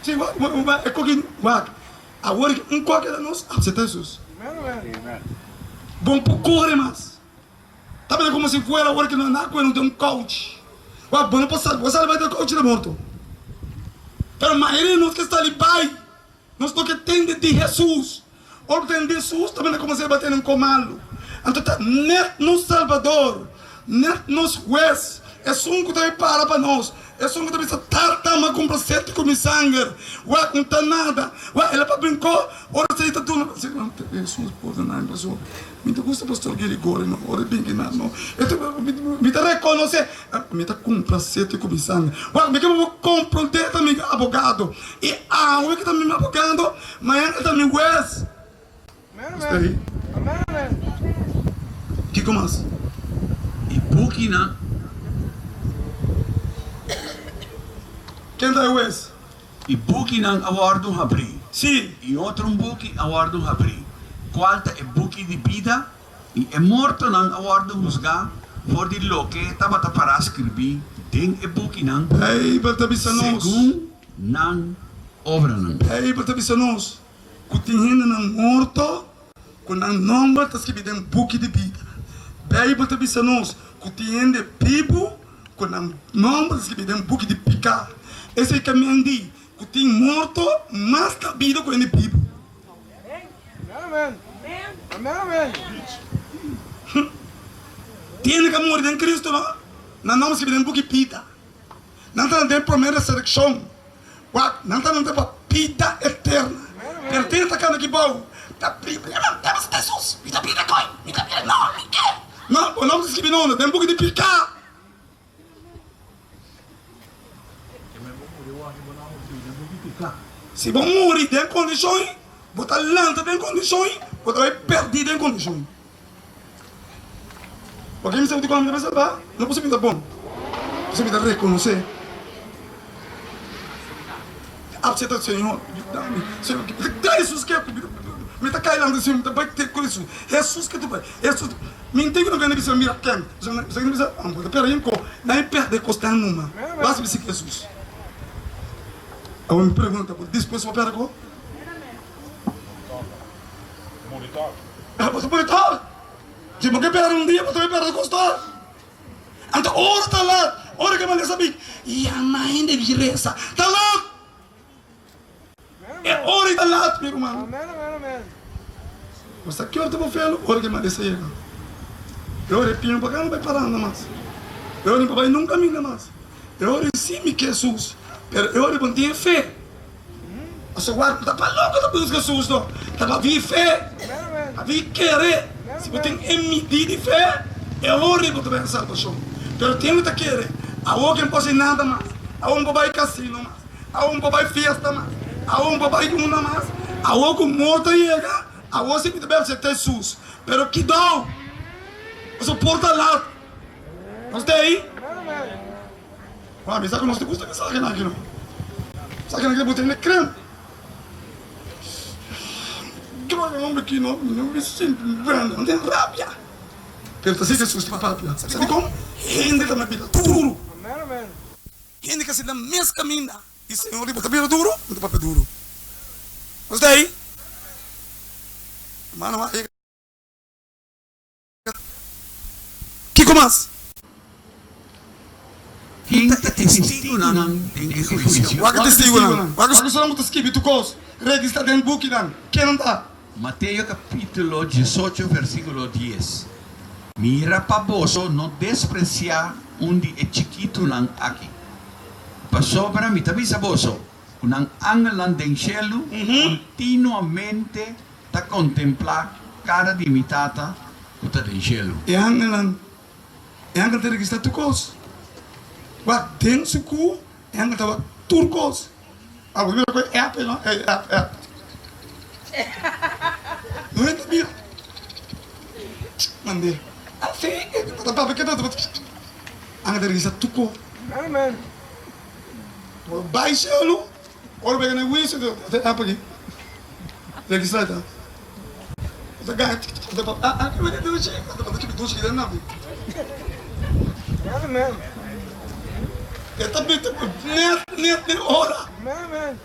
si e koki wak awor un koki ta nos acepta Jesus bo no por core mas ta bira como si fuera awor ki no anda cu un couch wak bo no por sali bo sali bai den couch ta morto pero mayoria di nos ke sali bai. Nos no ke tende di Hesus. Ora bo tende di Hesus, ta manda komo si bo tende un komalu. Anto ta nèt nos Salbador, nèt nos Hues, esun ku ta bin para pa nos, esun ku ta bisa, Tata, m'a kumpra sete ku mi sanger. Wak, no ta nada. Wak, el a pa brinkó. Ora esei ta duna, Hesus, pordona mi pasobra mi ta gusta Pastor Girigorio, no, ora e bin kinan, no. E ta, mi ta rekonosé. Mi ta kumpra sete ku mi sanger. Wak, mi ke pa bo komprondé ta mi abogado. I awe ku ta mi abogado, mañana e ta mi hues. Nos ta ei. Kiko mas? E bukinan. Ken ta e hues? E bukinan a wòrdu habrí. Sí. I otro un buki a wòrdu habrí, kual ta e buki di bida. I e mortonan a wòrdu husgá for di loke tabata pará skirbí den e bukinan Beibel ta bisa nos. segun nan obranan. Beibel ta bisa nos ku tin hendenan morto ku nan nòmber ta skirbí den buki di bida. Beibel ta bisa nos ku tin hende bibu ku nan nòmber ta skirbí den buki di piká. Esei ta mendi ku tin morto mas na bida ku hende bibu. Tin ku a muri den Kristu no, nan nòmber skirbí den buki bida. Nan ta den promé resurekshon. Wak, nan ta nan pa bida eterna. Pero tin ta kanda aki bou ta biblia nan ta bisa Jesus, mi ta bida koi, mi ta bida no, mi ke. No, bo nòmber ta skirbí no, den buki di piká. Si bo muri den kondishon, bo ta lanta den kondishon, bo ta bai pèrdí den kondishon. Oke mi sabi di kua mi ta bai salbá? No pasobra mi ta bon, pasobra mi ta rekonosé. Apseptá Señor, yuda mi. Señor, da Hesus ke mi ta kai lanta Señor, mi ta bai te ku Hesus. Hesus ke tu bai, Hesus. Mi ntende ku no bini bisa mira ken, pasobra mi ta bisa, bo ta pera yin ko, nan e perde kos den numa. Basta mi sigui Hesus. Awor mi pregunta, bo ta dispuesto pa perde ko? Bo ta muri tòg. Si bo ke perde un dia, bo ta bai perde kos tòg. Anto ora ta lat, ora ke manda sabi, yama hende di resa. Ta lat! E ora ta lat, mi ruman. Bo sa ki ora ta bo felu? Ora ke manda yega. E ora e piña pa ka no bai paranda mas. E ora pa bai nunka minda mas. E ora si mi ke Jesus, pero e ora bo no tin e fe. Pasobra wak no ta pa loke ta buska Jesus no, ta pa vi fe, pa vi kere. Si bo tin e midi di fe, e ora bo ta bai na salbashon. Pero ken no ta kere? Awor ke no por hasi nada mas, awor no por bai kasino mas, awor no por bai fiesta mas, awor no por bai una mas, awor ku morto a yega, awor si mi ta bai asepta Jesus. Pero kidou, pasobra por ta lat. Nos ta ei? Wak, mi sa ku nos ta gusta mensahenan aki no. Mensahenan aki ta bota hende krem. Gloria al nombre aki no, mi no mi sinti bueno, mi tin rabia. Pero ta si Jesus ta papia. Sa dikon? Hende ta na bira duru. Hende ka sinta mes kaminda. I Señor di, Bo ta bira duru? Mi ta papia duru. Nos ta ei? Hermano, a yega. Kiko mas? Ken ta e testigunan den e huisio? Wak e testigunan. Wak esunnan ku ta skibi tur kos, registrá den bukinan. Ken nan ta? Mateo kapítulo diesocho versíkulo dies, Mira pa boso no despresiá un di e chikitunan aki. Pasobra mi ta bisa boso, ku nan angelnan den shelu kontinuamente ta kontemplá kara di mi Tata ku ta den shelu. E angelnan, e angel ta registrá tur kos. Wak den su ku, e angel ta wak tur kos. Abo mira ku e app ei no, e app, app. No hende mira. Mande. Así, ta papia ke ta. Angel ta registrá tur kos. Amen. Bo bai cielo, ora bo yega na huicio, ta e app aki. Registra ta. Bo ta gana, bo ta ah ah, kiba di dushi, bo ta kiba dushi den nan. Amen. E ta bita ku net net den ora. Amen.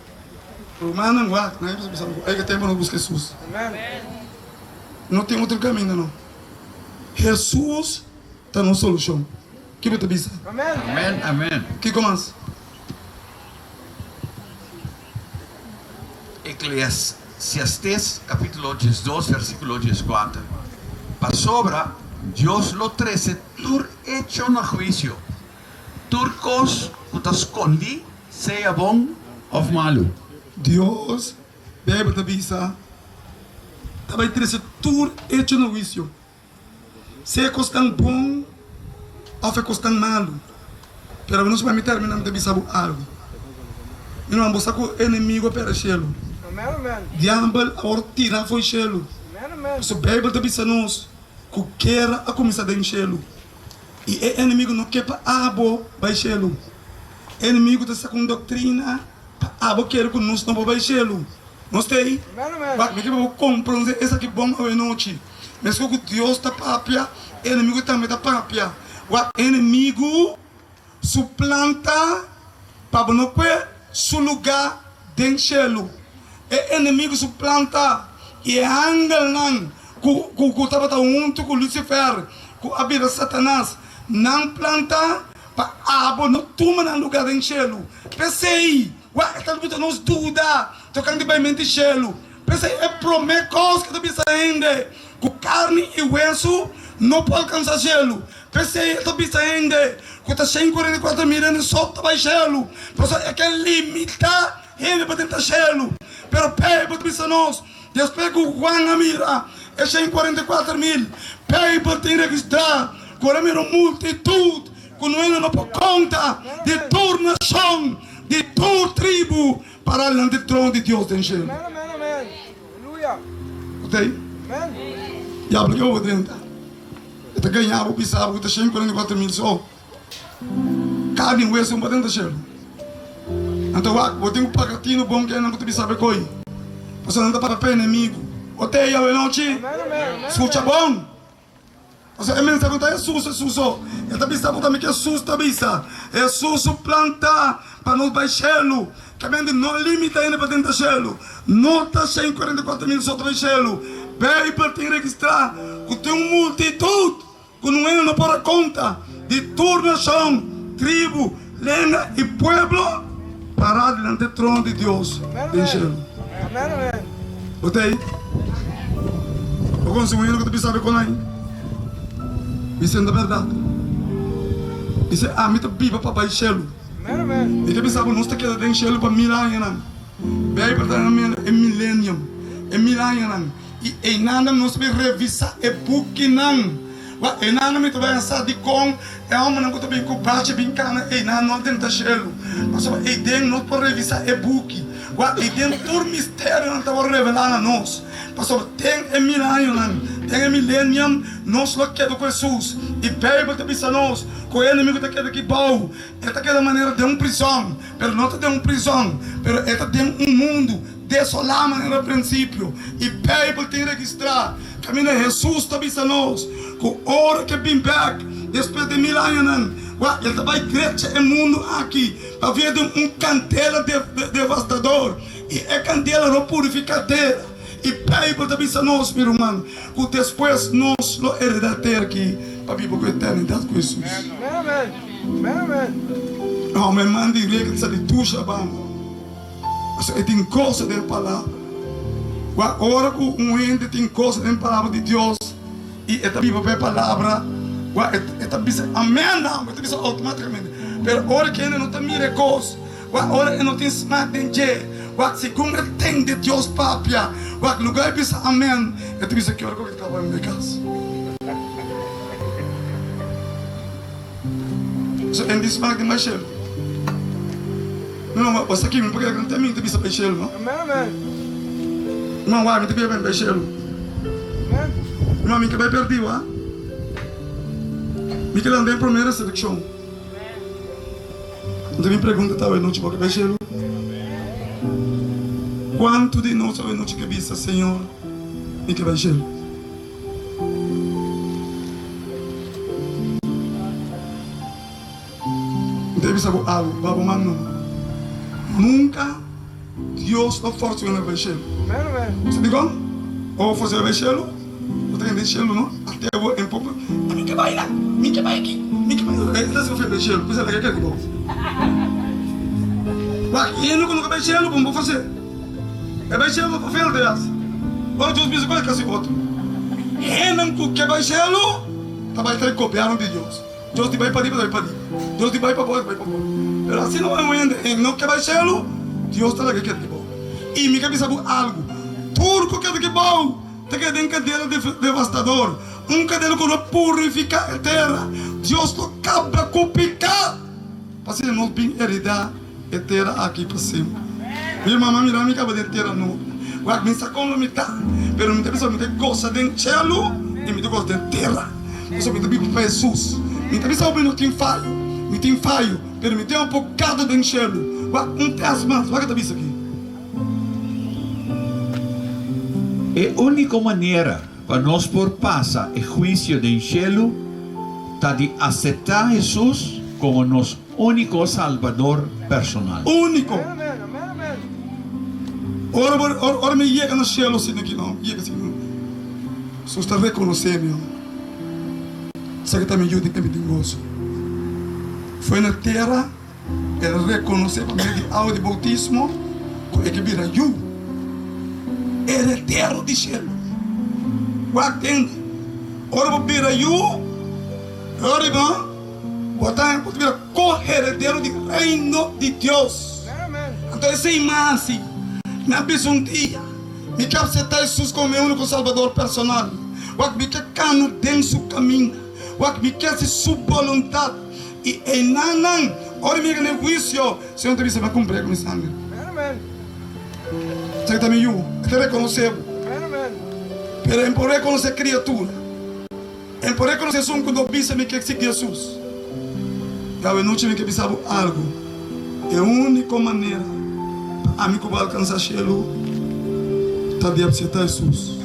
Rumannan wak, nan a bisa ku e tempo nos buska Jesus. Amen. No tin otro caminda no. Jesus ta nos solucion. Ki bo ta bisa? Amen amen. Kiko mas? Eclesiastes capítulo 12 versículo 14 Pasobra Dios lo trece tur hecho na huicio, tur cos cu ta scondi, sea bon of malu. Dios, Bijbel ta bisa, ta bay trece tur hecho na huicio. Sea e kosnan bon òf e kosnan malu. Pero awe nos bai mi terminá mi ta bisa bo algu. Mi ruman bo sa ku enemigu a pèrdè shelu. Diabel a wòrdu tirá fo'i shelu. Pasobra Beibel ta bisa nos ku gera a kuminsá den shelu. I e enemigu no ke pa abo bai shelu. E enemigu ta saka un doktrina pa abo kere ku nos no por bai shelu. Nos ta ei? Wak, mi ke pa bo komprondé esaki bon awe nochi. Meskos ku Dios ta papia, e enemigu tambe ta papia. Wak, e enemigu su plan ta pa bo no kue su lugá den shelu. E enemigu su plan ta, i e angelnan ku ku tabata huntu ku Lucifer, ku a bira Satanas, nan plan ta pa abo no tuma nan lugá den shelu. P'esei, wak, e ta buta nos duda tokante bai mente shelu. P'esei e promé kos ku ta bisa hende ku karni i wesu no por alkansá shelu. P'esei e ta bisa hende ku ta 144 mil hende so ta bai shelu, pasobra e ke limitá hende pa drenta shelu. Pero Beibel ta bisa nos, despues ku Juan a mira e 144 mil, Beibel tin registrá ku el a mira un multitut ku no hende no por konta, di tur nashon, di tur tribu, Para dilanti e trono di Dios den shelu. Bo ta ei? Diablo ke bo drenta. E ta gaña bo bisa bo ku ta 144 mil so. Karni i wesu no por drenta shelu. Anto wak, bo tin ku paga tinu bon ke nan ku ta bisa bo e koi. Pasobra nan ta papia pa enemigu. Bo ta ei awenochi? Skucha bon! Pasobra e mensahe no ta Hesus, Hesus so. E ta bisa bo tambe ke Hesus ta bisa. Hesus su plan ta pa nos bai shelu. Kamente no limita hende pa drenta shelu. No ta 144 mil so ta bai shelu. Beibel tin registrá ku tin un multitut ku no hende no por a konta, di tur nashon, tribu, lenga i pueblo pará dilanti e trono di Dios den shelu. Bo ta ei? Bo konse un hende ku ta bisa abe kon ai? Bis'e no ta bèrdat. Bis'e ami ta biba pa bai shelu. Mi ta bisa bo nos ta keda den shelu pa mil añanan. Beibel ta manda e milenium, e mil añanan. I einanan nos ta bin revisá e bukinan. Wak, einanan mi ta bai a sa dikon e hòmbernan ku ta bin ku brachi bin kana einan no a drenta shelu. Pasobra eiden nos por revisá e buki. Wak, eiden tur misterionan ta wòrdu revelá na nos. Pasobra den e mil añonan, den e milenium, nos lo keda ku Hesus. I Beibel ta bisa nos ku e enemigu ta keda aki bou. E ta keda manera den un prizòn, pero no ta den un prizòn, pero e ta den un mundu desolá manera prinsipio. I Beibel tin registrá kaminda Hesus ta bisa nos ku ora ku e bin bèk despues di mil añanan, wak, el ta bai drecha e mundu aki pa via di un kandela devastador, i e kandela lo purifiká tera. I Beibel ta bisa nos, mi ruman, ku despues nos lo heredá tera aki pa biba ku eternidat ku Hesus. Hòmber man di regla sa di dusha banda. Pasobra e tin goso den palabra. Wak, ora ku un hende tin goso den palabra di Dios i e ta biba pa e palabra, wak, e ta bisa amen nan, e ta bisa outomátikamente. Pero ora ku hende no ta mira e kos, wak ora e no tin smak den dje, wak segun e tende Dios papia, wak lugá e bisa amen, e ta bisa ki ora ku e ta kaba mi bai kas. So en di smak den bai shelu. No, no, bo sa ki mi por kere ku no ta mi ta bisa bai shelu, no? No, wak mi ta bia bai shelu. No, mi ke bai perdí, wak. Mi ke lanta den promé resurekshon. Anto mi pregunta ta awenochi, bo ke bai shelu? Kuantu di nos awenochi ke bisa, Señor, mi ke bai shelu? Mi ta bisa bo algu, ba bo man numa. Nunka Dios lo forsa un hende bai shelu. Bo sa dikon? Ora bo forsa un hende bai shelu, bo ta hende den shelu no, ate bo en poko, a mi ke bai la, mi ke bai aki, mi ke bai. E ta si bo bai shelu, p'esei laga keda ku bo. Wak, hende ku no ka bai shelu, bo no por fors'é. E bai shelu pa velde hasi. Ora Dios bisa ku e kasi otro. Hendenan ku ke bai shelu ta bai ta e gobièrnu di Dios. Dios di bai pariba ta bai pariba. Dios di bai pabou ta bai pabou. Pero asina un hende e no ke bai shelu, Dios ta laga keda ki bou. I mi ke bisa bo algu, tur ku keda ki bou ta keda den kadena devastador, un kadena ku no purifiká e tera. Dios lo kaba ku piká pa asina nos bin heredá e tera aki pa semper. Mi mama mira mi kaba den tera nobo. Wak mi sa kon lo mi ta, pero mi ta bisa mi ta gosa den cielo i mi ta gosa den tera. Pasobra mi ta biba pa Hesus. Mi ta bisa mi no tin fayo, mi tin fayo, pero mi tin abogado den cielo. Wak un test mas, wak e ta bisa aki. E úniko manera pa nos por pasa e huisio den cielo ta di aseptá Hesus komo nos Úniko Salbador personal. Úniko. Ora bo, ora, ora mi yega na shelu asina ki no, yega asina, Jesús ta rekonosé mi, oh. Esaki ta mi yu den ken mi tin goso. Foi na tera, el a rekonosé pa medio di awa di boutismo ku e ke bira yu, heredero di shelu. Wak tende, ora bo bira yu, ora bo. Bo ta por bira ko-heredero di Reino di Dios. Anto esei mas si mi a bisa un dia, Mi ke aseptá Hesus komo mi úniko Salbador personal. Wak mi ke kana den su kaminda. Wak mi ke hasi su boluntat. I einanan, ora mi yega na e huisio, Señor ta bisa, Mi a kumpr'é ku mi sanger. Esaki ta mi yu. E ta rekonosé bo. Pero e por rekonosé kriatura. El por reconoce esun cu no bisa mi ke sigui Jesus. Y awe nochi mi ke bisa bo algo, e unico manera pa ami cu bo alcansa cielo ta di acepta Jesus.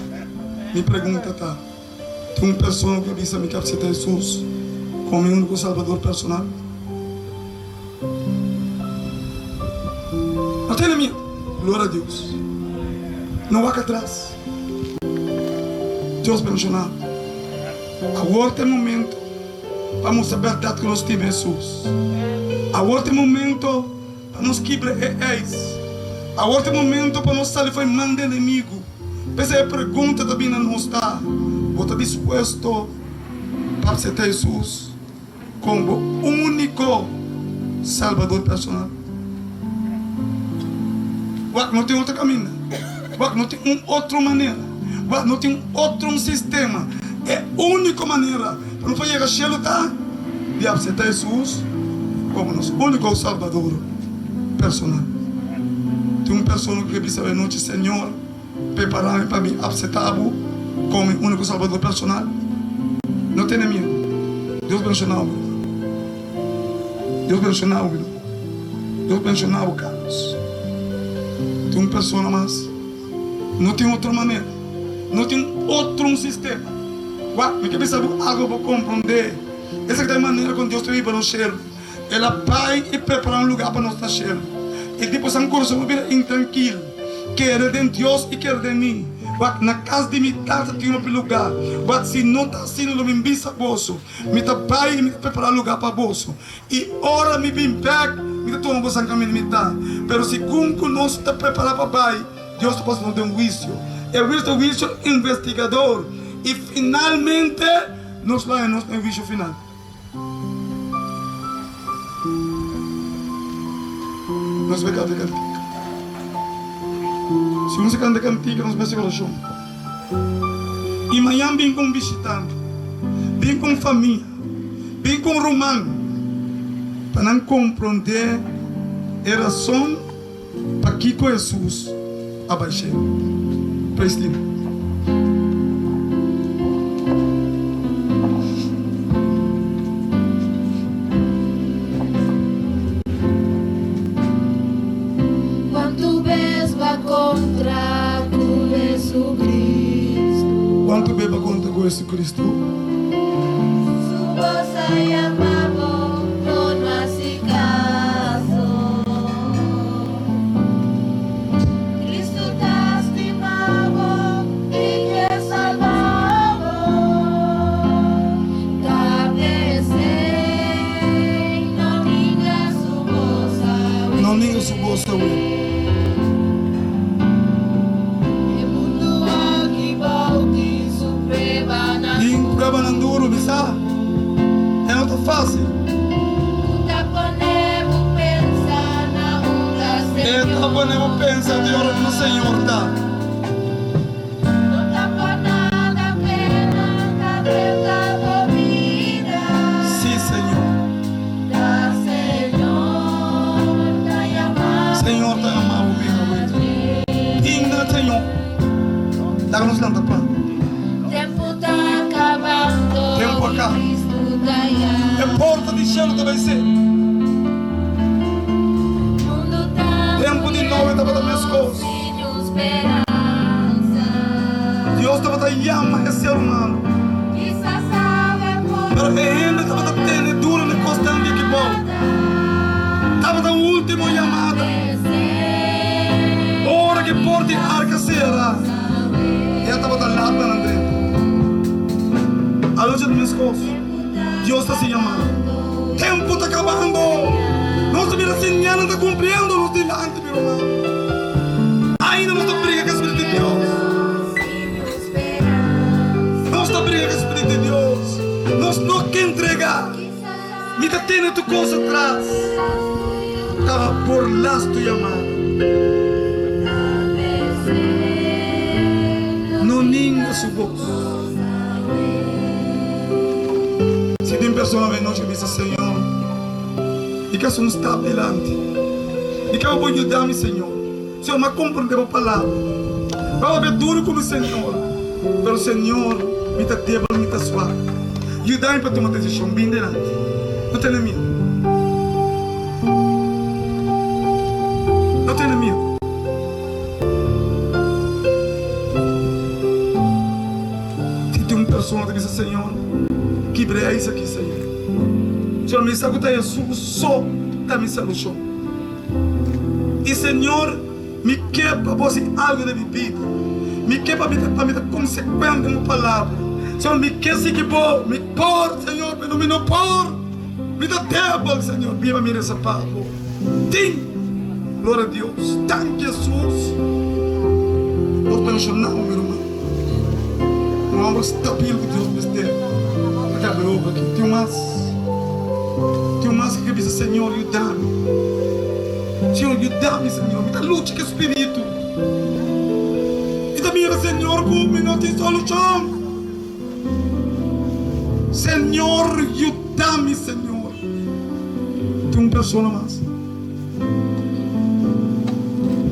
Mi pregunta ta, tin un persona cu a bisa mi ke acepta Jesus como mi unico Salvador personal? No tene miedo, gloria a Dios. No wak atras. Dios bendiciona bo. Awor ta e momento pa mustra berdad cu nos stima Hesus. Awor ta e momento pa nos kibra e ijs. Awor ta e momento pa nos sali for e man di enemigo. P'esei e pregunta ta bini na nos ta, Bo ta dispuesto pa acepta Hesus como bo unico Salbador personal? Wak, no tin otro caminda. Wak, no tin un otro manera. Wak, no tin un otro sistema. E unico manera pa nos por yega cielo ta di acepta Hesus como nos unico Salbador personal. Tin un persona cu ke bisa awe nochi, Señor, prepara mi pa mi acepta bo como mi unico Salbador personal. No tene miedo. Dios bendiciona bo. Dios bendiciona bo. Dios bendiciona bo, Carlos. Tin un persona mas. No tin otro manera. No tin otro un sistema. Wak, mi ke bisa bo algo bo comprende. Esaki ta e manera con Dios ta biba nos shelu. El a bai i prepara un lugar pa nos na shelu. E tipo san corazon a bira intrankil. Kere den Dios i kere den mi. Wak, na cas di mi Tata tin hopi lugar. Wak, si no ta asina lo mi bisa boso. Mi ta bai i mi ta prepara lugar pa boso. I ora mi bin bek, mi ta tuma boso kaminda mi ta. Pero segun ku nos ta prepará pa bai, Dios ta pasa nos den huisio. E huisio ta huisio investigador, i finalmente nos lo haña nos den huisio final. Nos bai kanta kantika. Si nos a kanta kantika nos mester orashon. I mañan bin ku un bishitante, bin ku un famia, bin ku un ruman pa nan komprondé e rason pakiko Hesus a bai shelu. Praise team. Cuantu bes ba contra cu Jesucristo. Cuantu bes ba contra cu Jesucristo. Su voz a yama bo, bo no haci caso. Cristo ta stima bo y ke salba bo. Ta p'esey no ninga su voz awe. No ninga su voz awe. E mundu aki bou tin su pruebanan duru. Tin pruebanan duru, mi sa e no ta facil. Ku ta pone bo pensa na unda E ta pone bo pensa di ora ku Señor ta. No ta pa nada pena ta drenta bo bida. Sí, Señor. Ta Señor ta yama bo. Señor ta yama bo bira wet. Inda Señor. Laga nos lanta pa. Tempu ta kabando. Tempu a kaba. Cristo ta yama. E porta di shelu ta bai ser. Mundu ta Tempu di Noe tabata meskos. sin un speransa. Dios tabata yama e ser humano. Kisas awe por Pero e hende tabata tene duro na e kosnan di aki bou. Tabata un ultimo yamada. Ora ku e porta di arka sera, e a tabata lat pa nan drenta. Anochi ta meskos. Dios ta siña mas. Tempu ta kabando. Nos ta mira señalnan ta kumpliendo nos dilanti, mi ruman. Ainda nos ta briga ku e Spiritu di Dios. Nos ta briga ku e Spiritu di Dios. Nos no ke entregá. Mi ta tene tur kos atras. Ta por lastu yamada. No ninga su bos. Si tin persona awe nochi bisa, Señor, mi ke haci un stap dilanti. Mi ke pa bo yuda mi, Señor. Señor, mi a comprende bo palabra. Bo a papia duru cu mi, Señor. Pero, Señor, mi ta debel, mi ta swak. Yuda mi pa tuma decision. Bin dilanti. No tene miedu. No tene miedu. Si tin un persona ta bisa, Señor, kibra e ais aki, Señor. Señor, mi sa cu ta Hesus so ta mi solucion. I Señor, mi ke pa bo hasi algu den mi bida. Mi ke pa mi ta pa mi ta konsekuente den bo palabra. Señor, mi ke sigui bo. Mi por, Señor, pero mi no por. Mi ta debel, Señor. Biba mi resa pa bo. Tin! Gloria a Dios. Danki, Hesus. Nos menshoná mi ruman. Un homber stabil ku Dios mester pa kaba e obra aki. Tin un mas. Tin un mas ku ke bisa, Señor, yuda mi. Señor, yuda mi, Señor. Mi ta lucha ku e spiritu. Mi ta mira, Señor, ku mi no tin solushon. Señor, yuda mi, Señor. Tin un persona mas.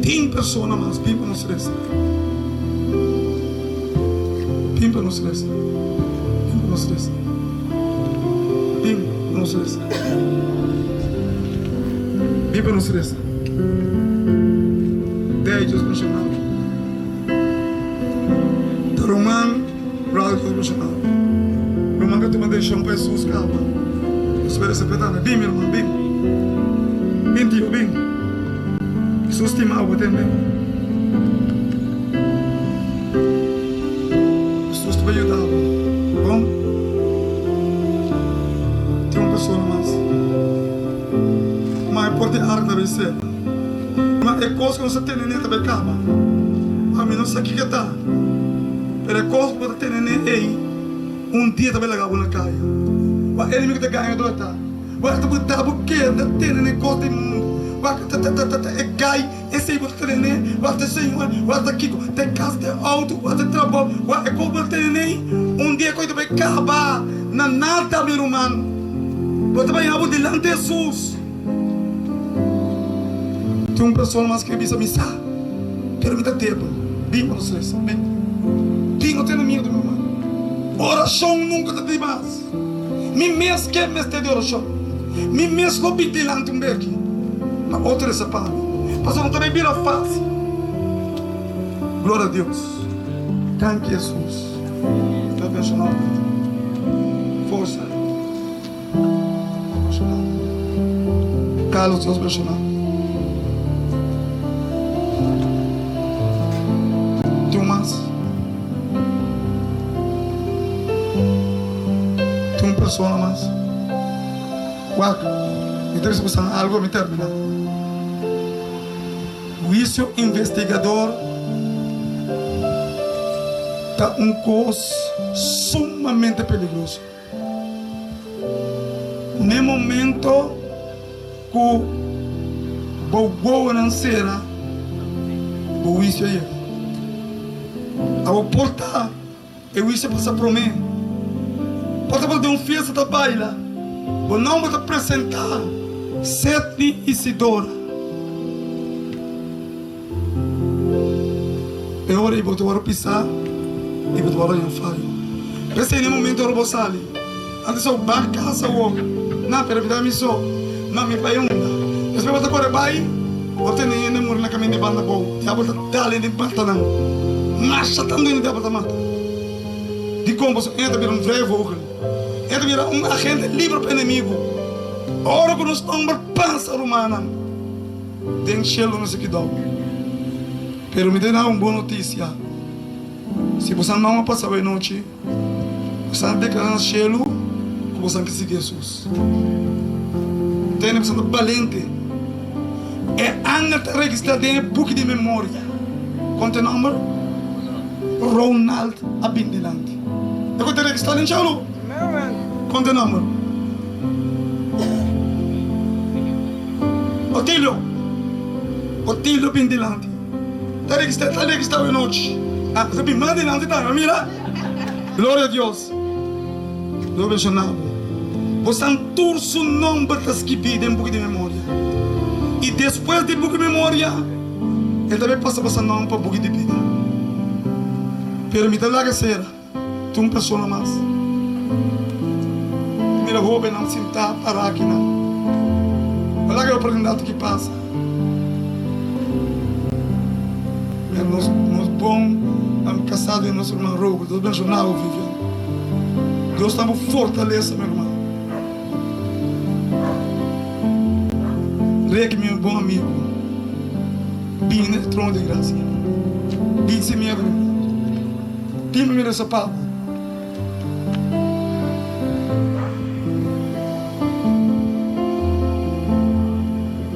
Tin persona mas. Bin pa nos resa. Bin pa nos resa. Bin pa nos resa. Bin pa nos resa. Bin pa nos resa. Dei Dios mencionado. Ta ruman Ralph Dios mencionado. Ruman ka tuma decision pa Jesus caba. Nos merece pe tambe. Bin mi ruman, bin. Bin tio, bin. Jesus stima abo tende. Jesus ta bay yuda bo. Bon? Tin un persona mas. Ma e por tin ark na bay ser. Ma e kos ku nos ta tene ne ta bay kaba. Ami no sa kiko ta. Pero e kos ku bo ta tene ne ei, un dia ta bay laga bo na kaya. Wak enemigo ta gaña dor ta. Wak ta buta bo keda tene ne kos di mundu. Wak ta ta ta ta e gai esei bo ta tene, wak ta señor, wak ta kiko, ta e kas, ta e outo, wak ta e trabou, wak e kos bo ta tene, un dia ku ta bai kaba na nada mi ruman. Bo ta bai habu dilanti Hesus. Tin un persona mas ke bisa mi sa, pero mi ta debel. Bin pa nos resa, bin. Bin, no tene miedu mi ruman. Orashon nunka ta dimas. Mi mes ke mester di orashon. Mi mes lo bin dilanti un beki pa otro resa pa mi, pasobra no ta bay bira fácil. Gloria a Dios. Danki Hesus. Dios benshoná bo. Forsa. Dios benshoná bo. Carlos, Dios benshoná bo. Tin un mas? Tin un persona mas? Wak, mi ta bisa ku san algu mi terminá. Huisio investigador ta un kos sumamente peligroso. N'e momento ku bo wowonan sera, bo huisio a yega. Abo por ta e huisio pasa promé. Por ta bo ta den un fiesta ta baila, bo nomber ta presentá, Sedney Isidora. E ora ei bo ta wòrdu pisá i bo ta wòrdu haña fayo. P'esei na e momento ora bo sali, antes bo bai kas awor, na, pero mi ta mi so, na, mi bai unda. Despues bo ta kore bai, bo tene hende muri na kaminda di banda bou, diabel ta dal hende mata nan. Masha tantu hende diabel ta mata. Dikon? Pasobra hende ta bira un vrijvogel, hende ta bira un agente liber pa enemigu. Ora ku nos nomber pasa, rumannan. Den shelu no si kidou. Pero mi ta duna un bon notisia, si boso no a pasa awe nochi, boso a deklará na shelu ku boso ke sigui Hesus. Tene boso ta balente. E angel ta registrá den e buki di memoria. Kon ta e nòmber? Ronald a bin dilanti. E ku ta registrá den shelu? Kon ta e nòmber? Otilio, Otilio bin dilanti. Ta registrá, ta registrá awe nochi. Ah, ta bin mas dilanti tambe, mira. Gloria a Dios. Dios benshoná bo. Bosan tur su nomber ta skibí den buki di memoria. I despues di buki memoria, el ta bai pasa bosan nomber pa buki di bida. Pero mi ta laga sera. Tin un persona mas. Mira hobennan sintá pará akinan. No laga e oportunidat aki pasa. Mira nos nos bon kasado i nos ruman Robert. Dios benshoná bo Vivian. Dios ta bo fortalesa mi ruman. Ricky mi bon amigu. Bini na e trono di grasia. Bin sin miedu mi ruman. Tin mi resa pa bo.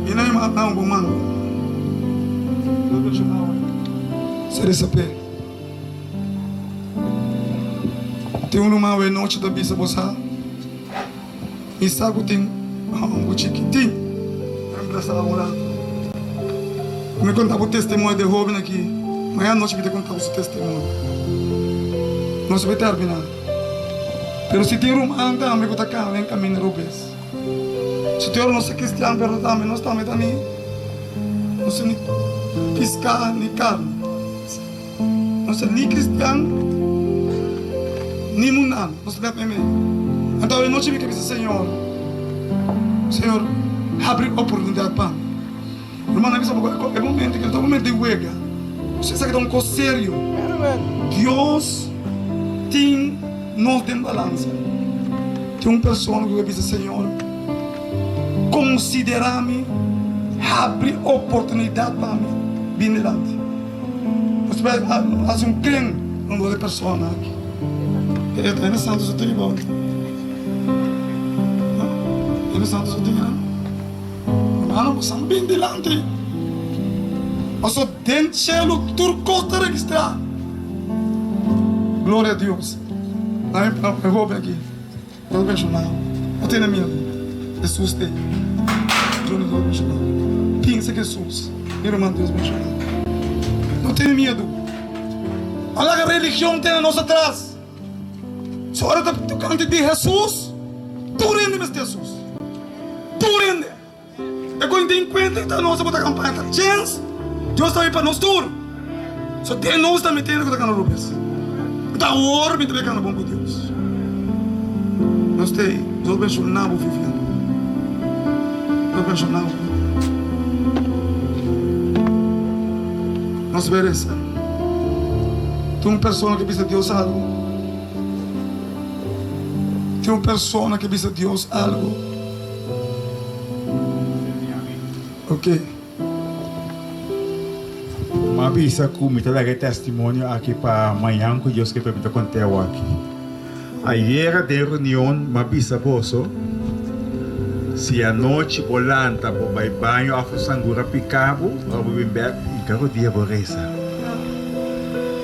Mi na yama Abraham bo man. Dios benshoná bo. Sa resa p'e. Tin un ruman awe nochi ta bisa bo sa. Mi sa ku tin un chikitin reemplasa un ratu. Mi konta bo testimonio di e hoben aki. Mañana nochi mi ta konta bo su testimonio. Nos bai termina. Pero si tin rumannan tambe ku ta kana den kaminda robes. Si tin ora nos ta kristian pero tambe nos tambe ta ni nos ta ni piská ni karni. Nos ta ni cristian ni mundano, nos ta net meimei. Anto awe nochi mi ke bisa Señor, Señor, habri oportunidad pa mi. Hermano, mi bisa bo e momento aki no ta un momento di wega. Esaki ta un cos serio. Dios tin nos den balansa. Tin un persona cu ke bisa, Señor, considera mi, habri oportunidad pa mi bin dilanti. Nos bai hasi un kren rondó di persona aki. E ta hende santu su tin bo. Hende santu su tin nan. Hermano, bo san bin dilanti. Paso den cielo tur kos ta registrá. Gloria a Dios. E hoben aki. Dios benshoná bo. No tene miedu. Hesus te. Juni Dios benshoná bo. Bin serka Hesus, mi ruman Dios benshoná. No tene miedu. No laga religion tene nos atras. So ora ta tokante di Hesus, tur hende mester Hesus. Tur hende. E ku tin kuenta ta nos ku ta kampaña ta chens Dios ta bin pa nos tur. So den nos ta metiendo ku ta kana rubes. Ta awor mi ta bin kana bon ku Dios. Nos ta ei, Dios benshoná bo Vivian. Dios benshoná bo. Nos bai resa. Tin un persona ke bisa Dios algu. Tin un persona ke bisa Dios algu. Ok. M'a bisa ku mi ta laga e testimonio aki pa mañan ku Dios ke pa mi ta kont'é awaki. Ayera den reunion m'a bisa boso, si anochi bo lanta bo bai baño òf un sangura pika bo, ora bo bin bèk hinka rodia bo resa.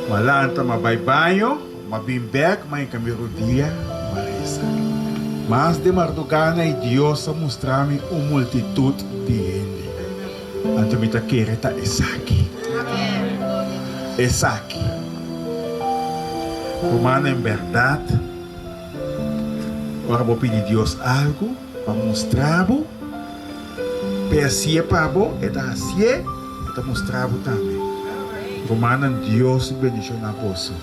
M'a lanta m'a bai baño. M'a bin bek, m'a hinka mi rudia, m'a resa. Mas den mardugana i Dios a mustra mi un multitut di hende. Anto mi ta kere ta esaki. Esaki. Rumannan, en bèrdat, ora bo pidi Dios algu pa mustra bo, p'e hasié pa bo, e ta hasié, e ta mustra bo tambe. Rumannan, Dios bendishoná boso.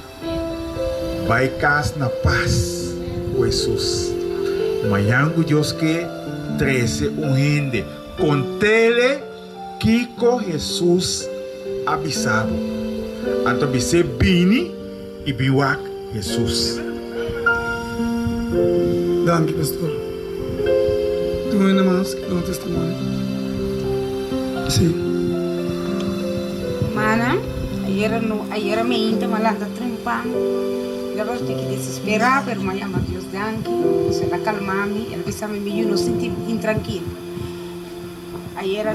Bai kas na pas ku Hesus. Mañan ku Dios ke trese un hende, kont'ele kiko Hesus a bisa bo. Anto bis'é bini i bin wak Hesus. Danki pastor. Tin un hende mas ke duna testimonio? Si. Mana, ayera no, ayera meinta m'a lanta trempan, mi tabata un tiki desesperá, pero m'a yama Dios danki, pasobra el a kalmá mi, el a bisa mi, mi yu no sinti intrankil. Ayera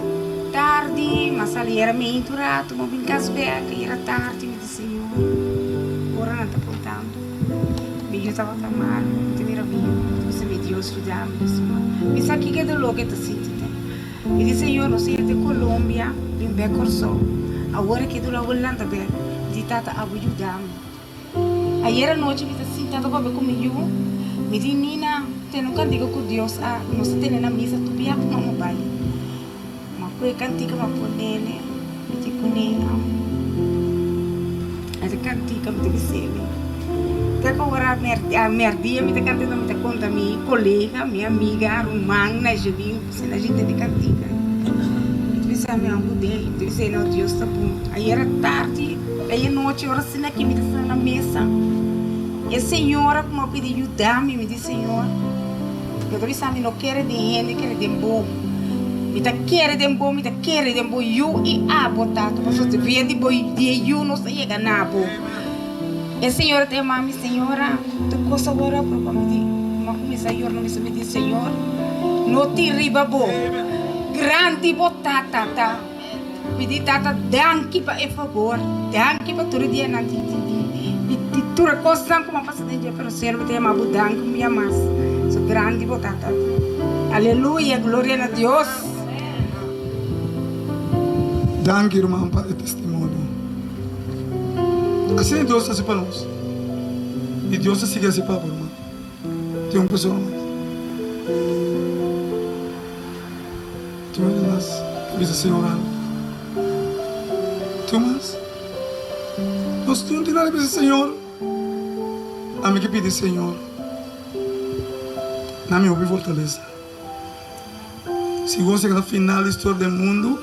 tardi, m'a sali ayera meinta un ratu, m'a bin kas bèk, ayera tardi mi di Señor, ora nan ta kontando, mi yu tabata malu, mi ta mira mi yu, mi ta bisa mi Dios yuda mi, Señor, mi sa kiko e doló ku e ta sinti te. Mi di Señor, nos a yega te Colombia, bin bek Kòrsou. Awor aki dura bo lanta bek. Mi di, Tata, abo yuda mi. Ayer anochi mi ta sinta ta papia ku mi yu. Mi di, Nina, tene un kantika ku Dios a nos a tene na misa tur bia ku mama bai. Ma ku e kantika mi a ponele, mi di kuné, Esa kantika mi ta bis'é. Te ku ora merdia mi ta kanta mi ta konta mi kolega, mi amiga, ruman Najelin, si Najelin tende kantika. Mi ta bisa mi amo den, mi ta bisa no Dios ta bon. Ayera tardi, ayer nochi ora asina aki mi ta sta na mesa, e señora ku mi a pidi yuda mi, mi di Señor, yo ta bisa mi no kere den hende, kere den bo. Mi ta kere den bo, mi ta kere den bo yu i abo Tata, pasobra via di bo di e yu nos ta yega na bo. E señora ta yama mi, Señora, tur cos a wòrdu aproba. Mi di, Mi a cuminsa yora, mi di, Señor, no tin riba bo. Grandi bo ta, Tata. Mi di, Tata, danki pa e fabor, danki pa tur e dianan di, di, di, di, di tur e cosnan cu mi a pasa den dje, pero Señor, mi ta yama bo danki un bia mas. So grandi bo ta, Tata. Aleluya, gloria na Dios. Danki, ruman, pa e testimonio. Asina Dios ta hasi pa nos i Dios ta sigui hasi pa bo ruman. Tin un persona mas. Tin un mas ta bisa Señor algo. Tin un mas. Nos no tin nada bisa Señor. Ami ke pidi Señor na mi hopi fortalesa. Segun sega na final di historia den mundu.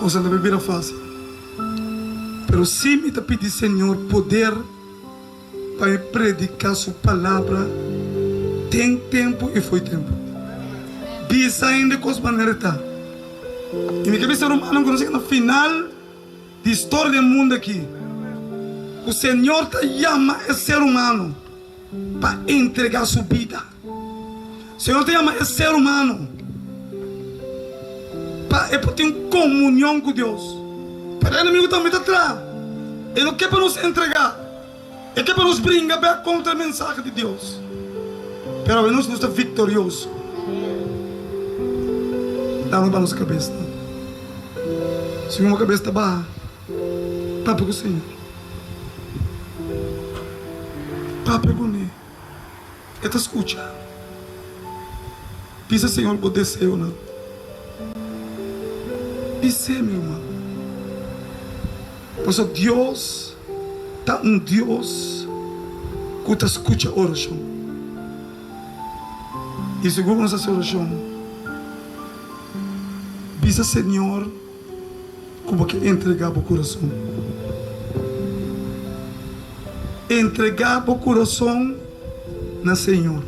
Kosnan ta por bira fásil. Pero si mi ta pidi Señor poder pa mi prediká Su Palabra den tempu i fo'i tempu. Bisa hende kos manera e ta. I mi ke bisa rumannan ku nos yega na final di storia den mundu aki, ku Señor ta yama e ser humano pa entregá su bida. Señor ta yama e ser humano pa e por tin komunion ku Dios. Pero e enemigu tambe ta traha. E no ke pa nos entregá. E ke pa nos bringa bek kontra e mensahe di Dios. Pero awe nos nos ta viktorioso. Dama pa nos kabesnan. Segun bo kabes ta baha, papia ku Señor. Papia kuné. E ta skucha. Bisa Señor bo deseonan. Bis'é, mi ruman. Pasobra Dios ta un Dios ku ta skucha orashon. I segun ku nos hasi orashon, bisa Señor ku bo ke entregá bo kurason. Entregá bo kurason na Señor.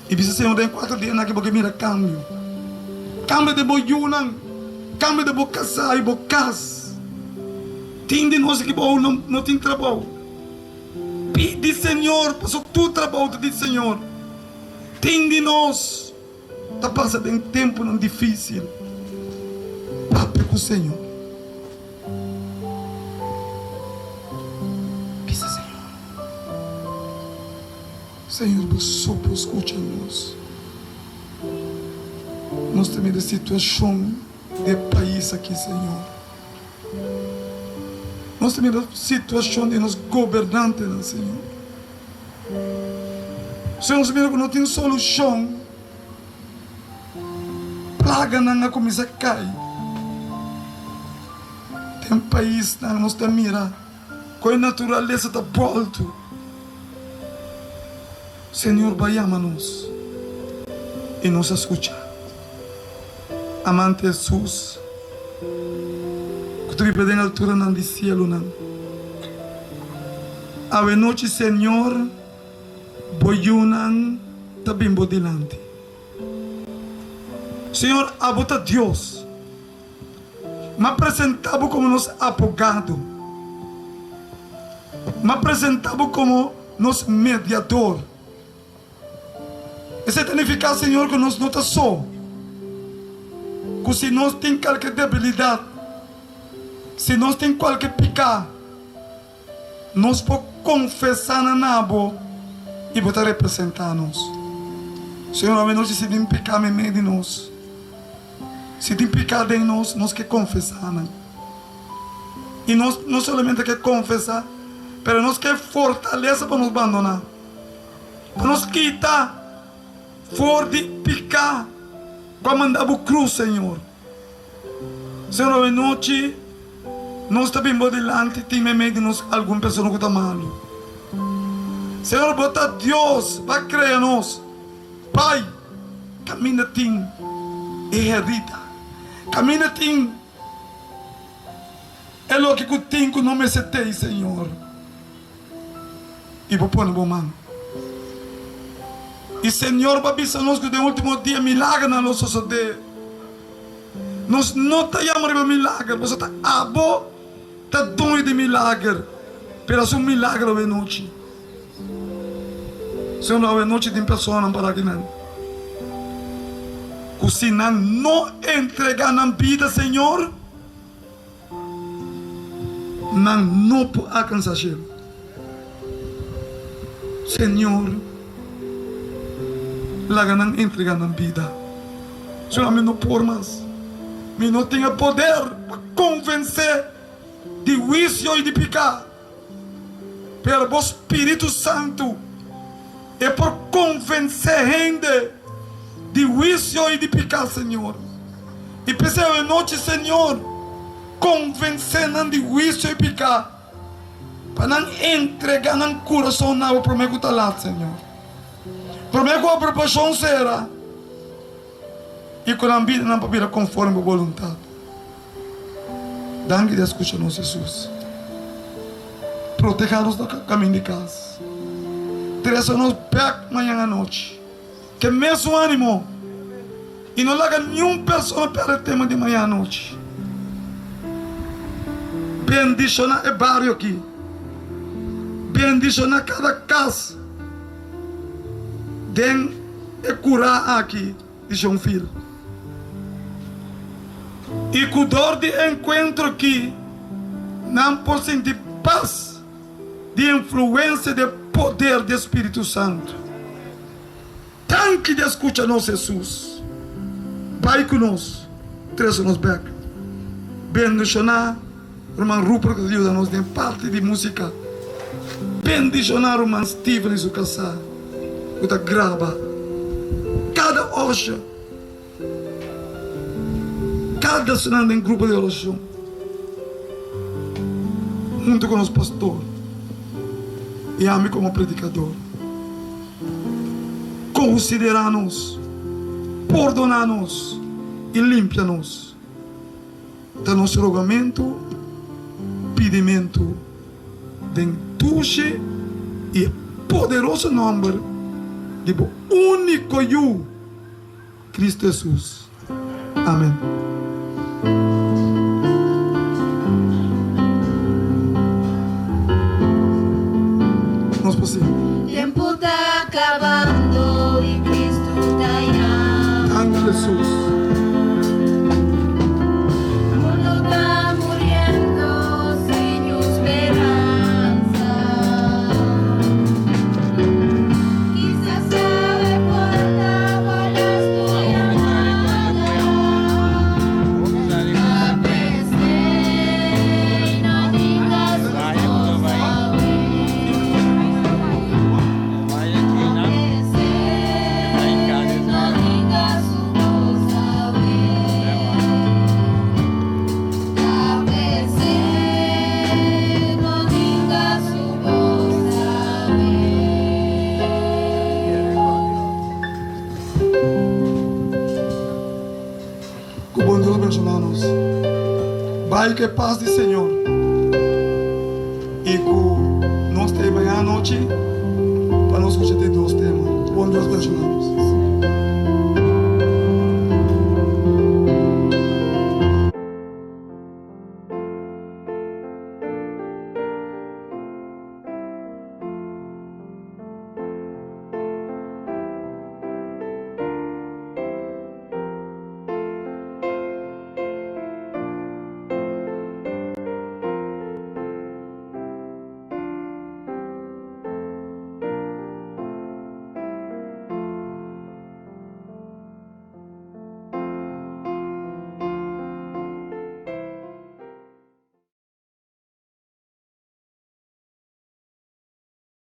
I bisa Señor den kuater dianan aki bo ke mira kambio. Kambio den bo yunan, kambio den bo kasá i bo kas. Tin di nos aki bo no tin trabou. Pidi Señor pasobra tur trabou ta di Señor. Tin di nos ta pasa den tempunan difísil. Papia ku Señor. Bisa Señor. Señor bo so por skucha nos. Nos ta mira situashon di e pais aki Señor. Nos ta mira situashon di nos gobernantenan Señor. Señor nos ta mira ku no tin solushon. Plaganan a kuminsá kai den paisnan. Nos ta mira Ku e naturalesa ta boltu. Señor bo a yama nos i nos a skucha. Amante Hesus ku ta biba den alturanan di sielunan. Awe nochi Señor bo yunan ta bin bo dilanti. Señor abo ta Dios. M'a presentá bo komo nos abogado. M'a presentá bo komo nos mediador. Esei ta nifiká, Señor, ku nos no ta so, ku si nos tin kalke debilidat, si nos tin kualke piká, Nos por confesa na na bo y bo ta representa nos. Señor, awe nochi si tin pica meimei di nos, si tin pica den nos, nos ke confesa nan. Y nos no solamente ke confesa, pero nos ke fortalesa pa nos bandona, pa nos kita for di pica cu a manda bo cruz, Señor. Señor, awe nochi nos ta bin bo dilanti, tin meimei di nos algun persona ku ta malu. Señor, bo ta Dios, bo a krea nos. Pai, kaminda tin e herida, kaminda tin e loke ku tin ku no mester tei, Señor, i bo pone bo man. I Señor bo a bisa nos ku den ultimo dia milagernan lo sosodé. Nos no ta yama riba milager, pasobra ta abo ta doño di milager. Pero hasi un milager awe nochi. Señor, awe nochi tin personanan para akinan ku si nan no entrega nan bida, Señor, nan no por alcansa cielo. Señor, laga nan entrega nan bida. Señor, ami no por mas. Mi no tin e poder pa convence di huicio y di pica. Pero bo Spiritu Santu e por convence hende di huicio y di pica, Señor. Y p'esei awe nochi, Señor, convence nan di huicio y pica, pa nan entrega nan curason na bo prome cu ta lat, Señor. Prome cu aprobacion cera y cu nan bidanan por bira conforme bo boluntad. Danki di a skucha nos, Hesus. Proteha nos na kamin di kas. Trese nos bek mañan anochi. Ke mesun animo i no laga niun persona perde tema di mañan anochi. Bendishona e bario aki. Bendishona kada kas den e kurá aki. Di Jonville. I ku dor di e enkuentro aki nan por sinti pas di influensia di e poder di e Spiritu Santu. Danki di a skucha nos, Hesus. Bai ku nos, trese nos bek. Bendishoná ruman Rupert ku ta yuda nos den parti di músika. Bendishoná ruman Steven i su kasá ku ta graba kada osha, kada esnan den grupo di orashon huntu ku nos pastor i ami komo predikador. Konsiderá nos, pordoná nos i limpia nos, ta nos rogamentu, pidimentu den dushi i e poderoso nòmber di bo úniko Yu, Cristo Hesus. Amen. Nos por sigui. Tempu ta kabando i Cristo ta yama. Danki Hesus. Mundo ta muriendo sin niun speransa. Kisas awe por ta bo lastu yamada. Ta p'esei no diga su kos awe. Ta p'esei no diga su kos awe. Ta p'esei no diga su kos awe. Ku bon Dios benshoná nos. Bai ku e pas di Señor i ku nos ta e mañana anochi pa nos skucha di dos tema. Bon Dios benshoná nos.